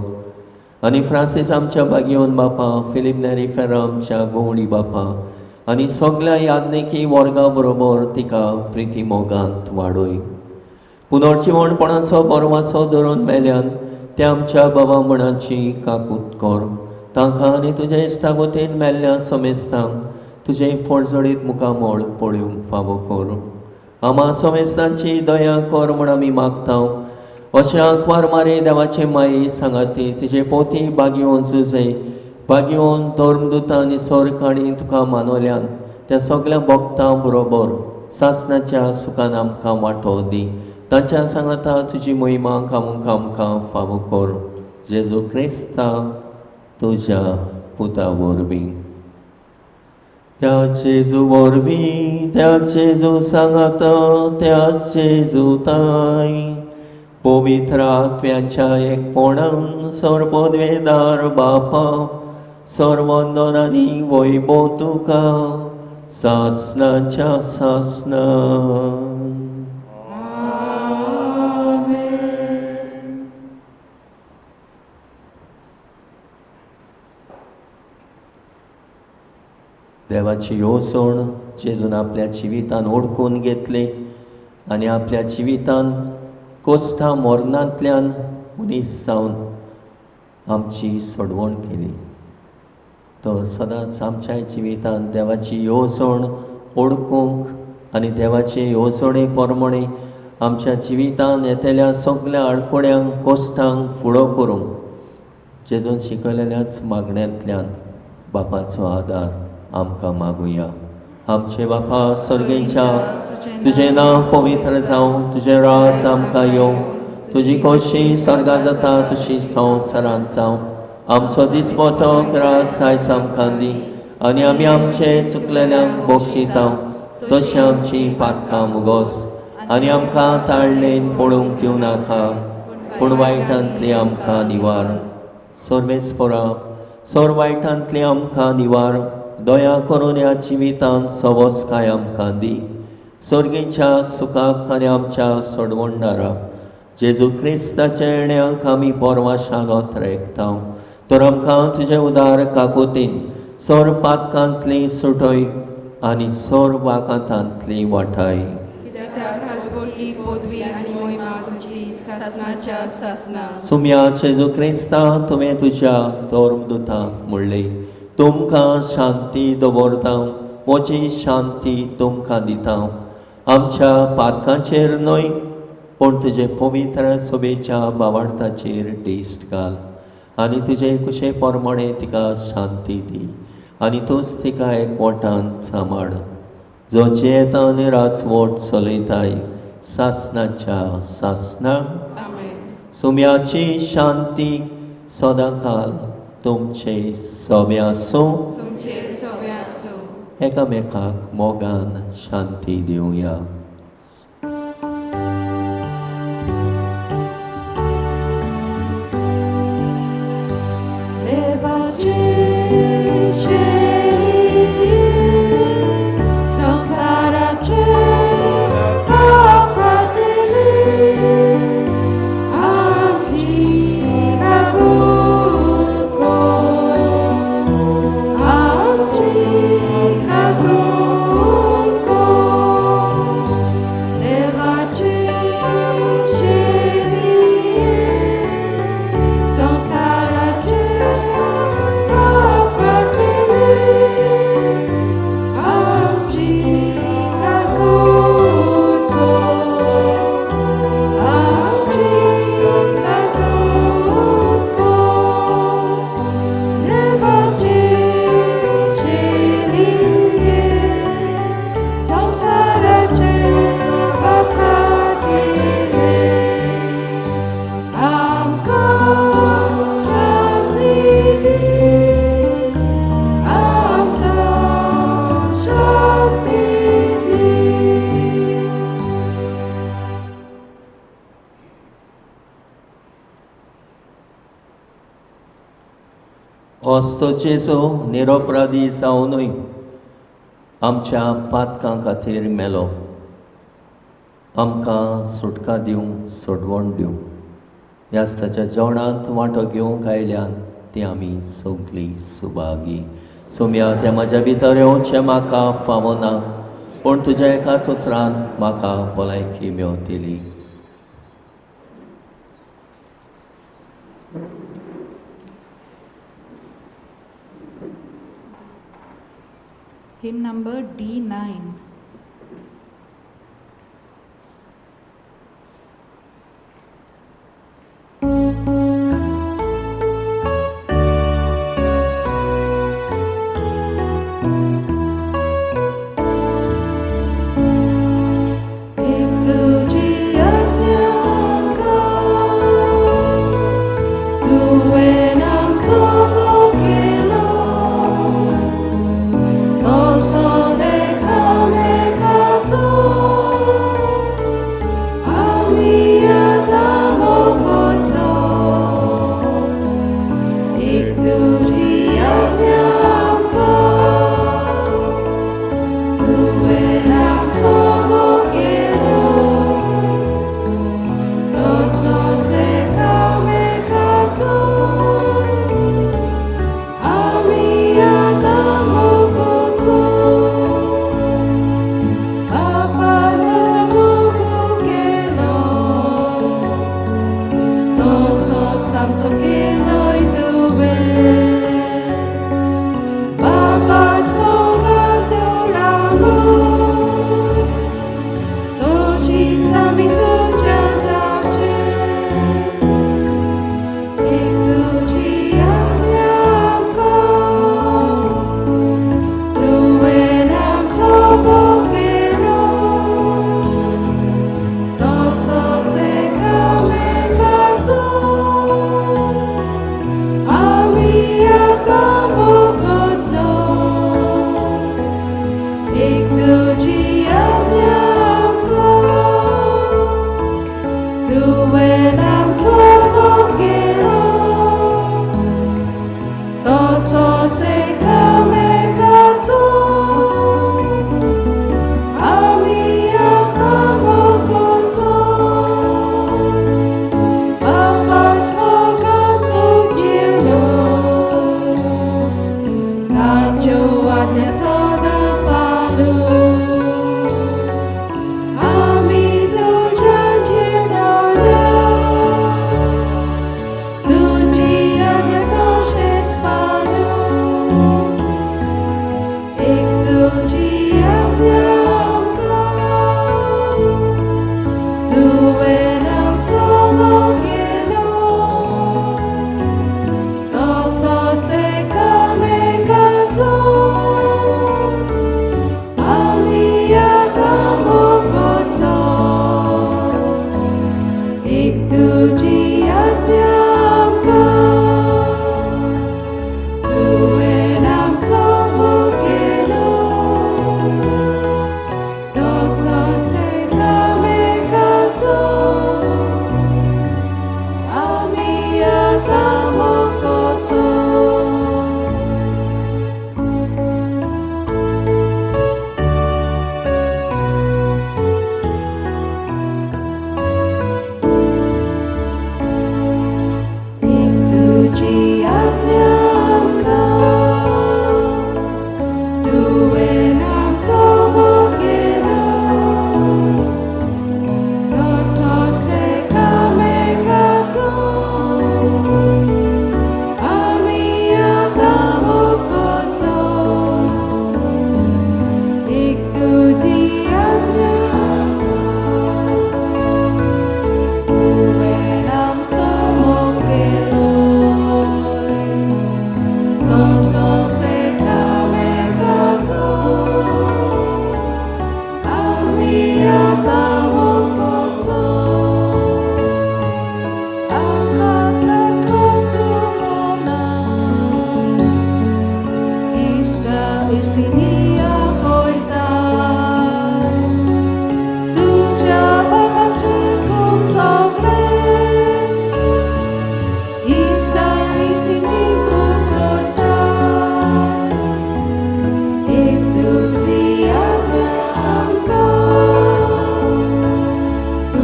आनी फ्रांसीस आमच्या बागयोन बापा, फिलीप नेरी फेरा आमच्या गवळी बापा आनी सगल्या याज्ञिकी वर्गा बरोबर तिका प्रिती मोगांत वाडय. पुनर्जिवणपणाचो बरवासो धरून मेल्यान त्या आमच्या बाबा मणाची काकूत कर. तांकां आनी तुजे इश्टागोतीन मेल्ल्या समेस्तांक तुजें फळजळीत मुखामळ पळोवंक फावो कर. आमा समेस्तांची दया कर म्हूण आमी मागता. अशें आंकवार मारे देवाचे माये सांगाती तुजे पोती बागयोन जुजे बागयोन धर्मदुतां आनी सोरकाणी तुका मानवल्यान त्या सगल्या भक्तां बरोबर सासणाच्या सुखान आमकां वांटो दी. तांच्या सांगाता तुजी महिमा गावूंक आमकां फावो कर. जेजू क्रिस्ता तुज्या पुता वरवीं. त्या जेजू वरवीं, त्या जेजू सांगाता, त्या जेजू ताय पवित्र आत्म्याच्या एकपणान सर्वपदवेदार बापा, सर्वंदन आनी वैभव तुका सासणाच्या सासणान. देवाची येवजण जेजून आपल्या जिवितान ओडकून घेतली आनी आपल्या जिवितान कोस्टा मरणांतल्यान मनीस जावन आमची सोडवण केली. तो सदांच आमच्या जिवितान देवाची येवजण ओडकूंक आनी देवाचे येवजणे प्रमाणे आमच्या जिवितान येतल्या सगल्या आडखळ्यांक कोश्टांक फुडो करूंक जेजून शिकयलेल्याच मागण्यांतल्यान बापाचो आदार आमकां मागुया. आमचे बापा सर्गेच्या, तुजें नांव पवित्र जावं, तुजें राज आमकां येवं, तुजी खोशी स्वर्गा जाता तशी संवसारांत जावं. आमचो दिसपटो राज आयज आमकां दी आनी आमी आमचे चुकलेल्यांक बक्षिता तशें आमची पातकां मुगोस आनी आमकां ताळलेन पळोवंक दिवं नाका, पूण वायटांतली आमकां निवार. सर्वेस्परा, सोर वायटांतली आमकां निवार. दया करून ह्या जिवितांत सवसकाय आमकां दी. सर्गीच्या सुखाक आनी आमच्या सोडवणदारा जेजू क्रिस्ताच्या येण्याक आमी परवाशान रेखता. तर आमकां तुजें उदार काकोतीन सोर पातकांतली सुटय आनी सोर वाकांतांतली वाठाय. सुम्या जेजू क्रिस्ता, तुवें तुज्या धर्मदुतांक म्हणलें, तुमकां शांती दवरता, म्हजी शांती तुमकां दिता. आमच्या पातकांचेर न्हय पूण तुजे पवित्र सभेच्या बावार्थाचेर दिश्ट घाल आनी तुजे कुशे प्रमाणे तिका शांती दी आनी तूंच तिका एकवटान सांबाळ, जो जियेता आनी राजवट चलयताय सासणाच्या सासणाक. सुम्याची शांती सदांकाल तुमचे सवे आसूं. एकामेकाक मोगान शांती दिवया. Go. हस्तो जेजू निरपराधी जावनूय आमच्या पातकां खातीर मेलो. आमकां सुटका दिवंक, सोडवण दिवंक. ह्याच ताच्या जेवणांत वांटो घेवंक आयल्यान ती आमी सगळीं सुभागी. सोम्या, तें म्हज्या भितर येवचें म्हाका फावना, पूण तुज्या एकाच उतरान म्हाका भलायकी मेवतली. Hymn number D9. एक तुजी आज्ञा तुवें आमचो मोग केलो, तसोच एकामेकाचो आमी आतां मोग करचो. एक तुजी आज्ञा आमकां, तुवें आमचो मोग केलो, तसोच एकामेकाचो आमी आतां मोग करचो. बापान जसो मोग केलो, तसोच आमचो केलोय तुवें. बापाच मोगांत उडालो, तशीच आमी तुज्यांत रावचें. एक तुजी आज्ञा आमकां, तुवें आमचो मोग केलो, तसोच एकामेकाचो आमी आतां मोग करचो. एक तुजी आज्ञा आमकां, तुवें आमचो मोग केलो, तसोच एकामेकाचो आमी आतां मोग करचो. बापाच मोगान तुजेलो, ताच्यो आज्ञा सदांच पाळू. आमी तुज्यान जियेतले, तुजी आज्ञा तशेंच पाळू. एक तुजी आज्ञा आमकां, तुवें आमचो मोग केलो, तसोच एकामेकाचो आमी आतां मोग करचो. एक तुजी आज्ञा आमकां, तुवें आमचो मोग केलो, तसोच एकामेकाचो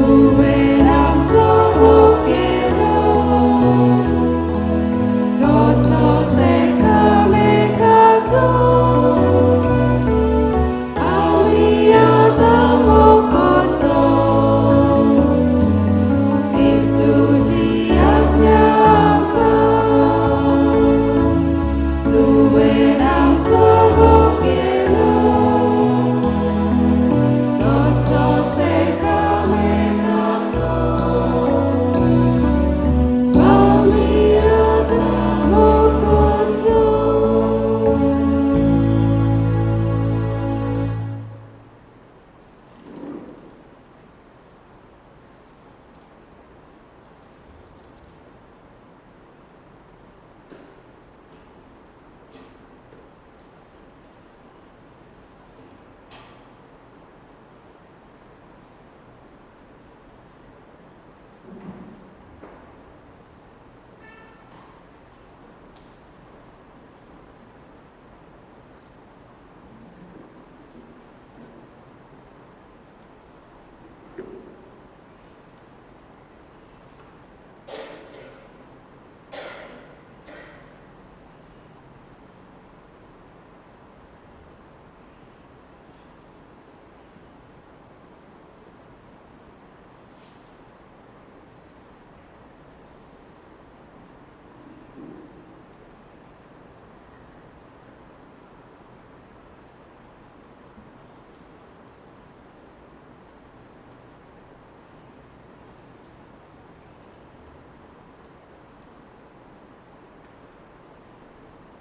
तुवें आमचो मोग केलो तसोच एकामेकाचो आमी आतां मोग करचो ही तुजी आज्ञा आमकां तुवें आमचो मोग केलो तसोच एकामेकाचो आमी आतां मोग करचो.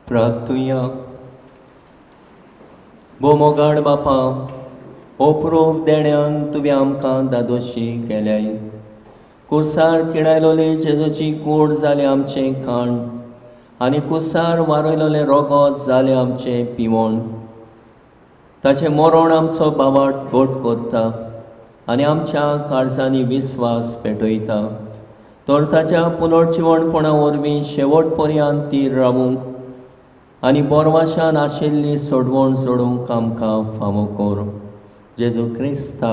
प्रार्थुया. भोमोगाड बापा, ओप्रूप देण्यान तुवें आमकां दादोशी केल्याय. कुर्सार किणायलोले जेजूची कूड जालें आमचें खाण आनी कुर्सार वारयलोलें रोगोत जालें आमचें पिवण. ताचें मरण आमचो बावाट घट करता आनी आमच्या काळजांनी विस्वास पेटयता. तर ताच्या पुनर्जिवणपणा वरवीं शेवट पर्यंत ती रावूंक आनी बोरवाशान आशिल्ली सोडवण जोडूंक आमकां फावो कर. जेजू क्रिस्ता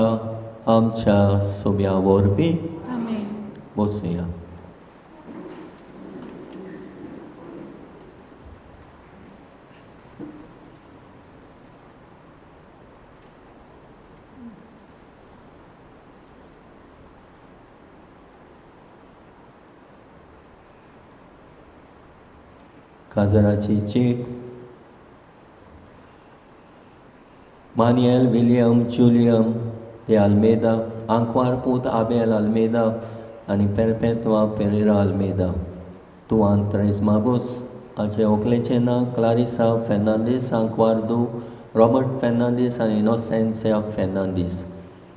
आमच्या सोम्या वरवीं. आमेन. बसुया. काजराची चीट मानियल विलियम जुलियम de Almeida, आंकवार पूत आबेल आल्मेदा आनी पेरपेतवा पेरेरा आल्मेदा, तुवान त्रेस मागोस हाचे व्हंकलेचें नांव क्लारिसा फेर्नांदीस, आंकवार दू रॉबर्ट फेर्नांदीस आनी इनोसेन्सिया फेर्नांदीस,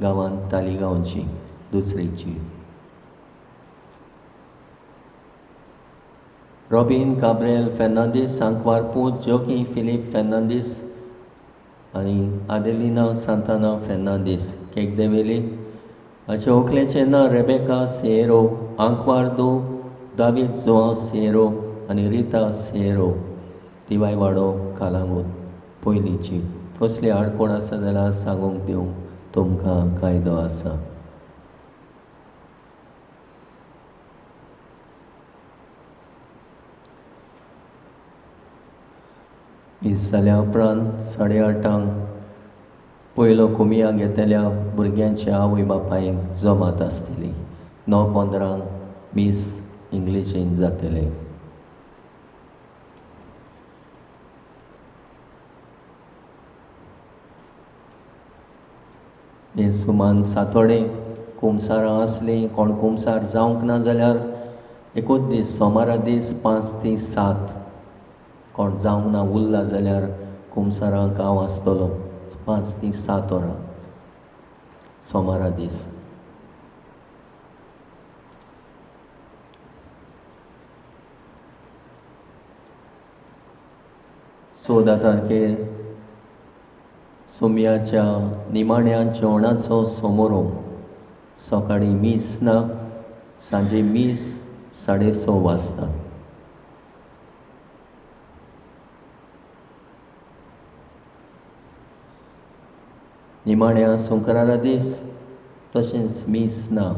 गांवांत तालिगांवची. दुसरी चीट रॉबीन गाब्रियल फेर्नांदीस, आंकवार पूत जोकी फिलीप फेर्नांदीस आनी आदेलिना सांताना फेर्नांदीस, केगदेवेली हाचे व्हंकलेचें नांव रेबेका सिएरो, आंकवार दो दावीद जुआंव सिएरो आनी रिता सिएरो, तिवायवाडो कालांगूट. पयली चीट. कसली आडकोण आसा जाल्यार सांगूंक दिवंक तुमकां कायदो आसा. मीस जाल्या उपरांत 8:30 पयलो कोमिया घेतल्या भुरग्यांच्या आवय बापायक जमात आसतली. 9:15 मीस इंग्लिशीन जातलें. हे सुमान सातोडे कुमसारां आसलीं. कोण कुमसार जावंक ना जाल्यार एकूच दीस सोमारा दीस 5 ते 7 कोण जावंक ना उरला जाल्यार कुमसारांक हांव आसतलो 5 ते 7 वरां सोमारा दीस. 14 तारखेर सोम्याच्या निमाण्या जेवणाचो सोमोरो. सकाळीं मीस ना, सांजे मीस 6:30 वाजता. निमाण्या संक्रारा दीस तशेंच मीस ना.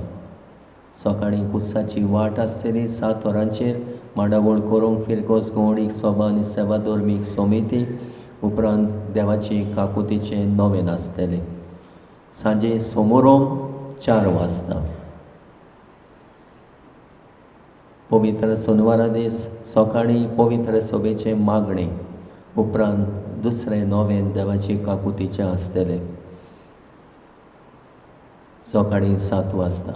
सकाळीं कुसाची वाट आसतली 7 वरांचेर मांडावळ करूंक फिरगोज गवळीक सभा आनी सेवा धर्मीक समिती. उपरांत देवाची काकुतीचें नवेन आसतलें. सांजे सोमोरोम 4 वाजता. पवित्र सोनवारा दीस सकाळीं पवित्र सभेचें मागणें. उपरांत दुसरें नवेन देवाची काकुतीचें आसतलें सकाळीं 7 वाजता.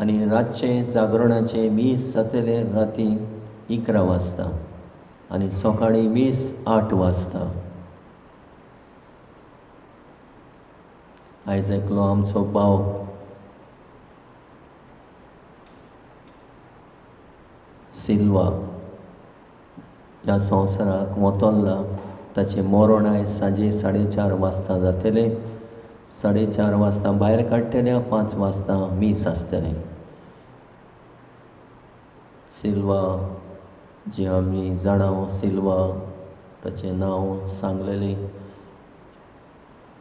आनी रातचें जागरणाचें मीस जातलें राती 11 वाजता आनी सकाळीं मीस 8 वाजता. आयज एकलो आमचो भाव सिल्वा ह्या संवसाराक वतोल्ला. ताचें मरण आयज सांजे 4:30 वाजता जातलें. 4:30 वाजता भायर काडटले, 5 वाजता मीस आसतलें. सिल्वा जी आमी जाणा, सिल्वा ताचें नांव सांगलेलें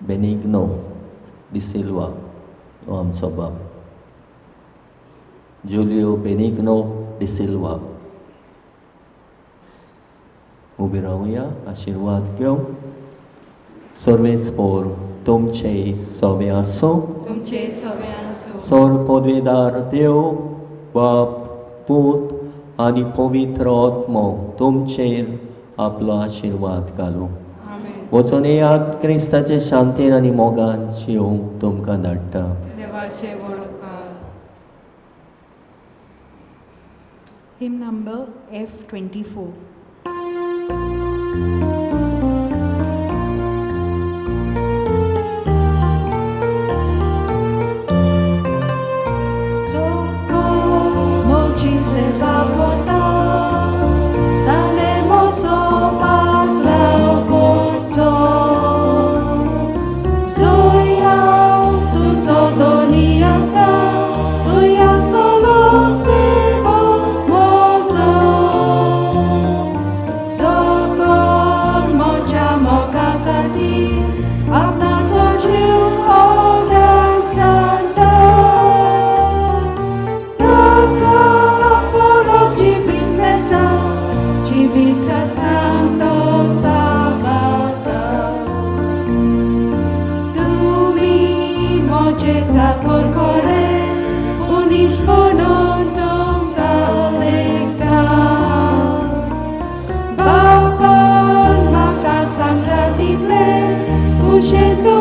बेनिग्नो डिसिल्वा हो आमचो बाप, जुलियो बेनिग्नो डिसिल्वा. उबी रावया, आशिर्वाद घेवं. सर्वेस्पोर तुमचे सोबे आसूं. तुमचे सोबे आसूं. सोर पदवेदार देव बाप पूत आनी पवित्र आत्मो तुमचेर आपलो आशिर्वाद घालूं. वचून येयात, क्रिस्ताचे शांतीन आनी मोगान शिवूंक तुमकां धाडटा. देवाचे व्हड उपकार. Hymn number F24. Bapan maka sangla title, kushen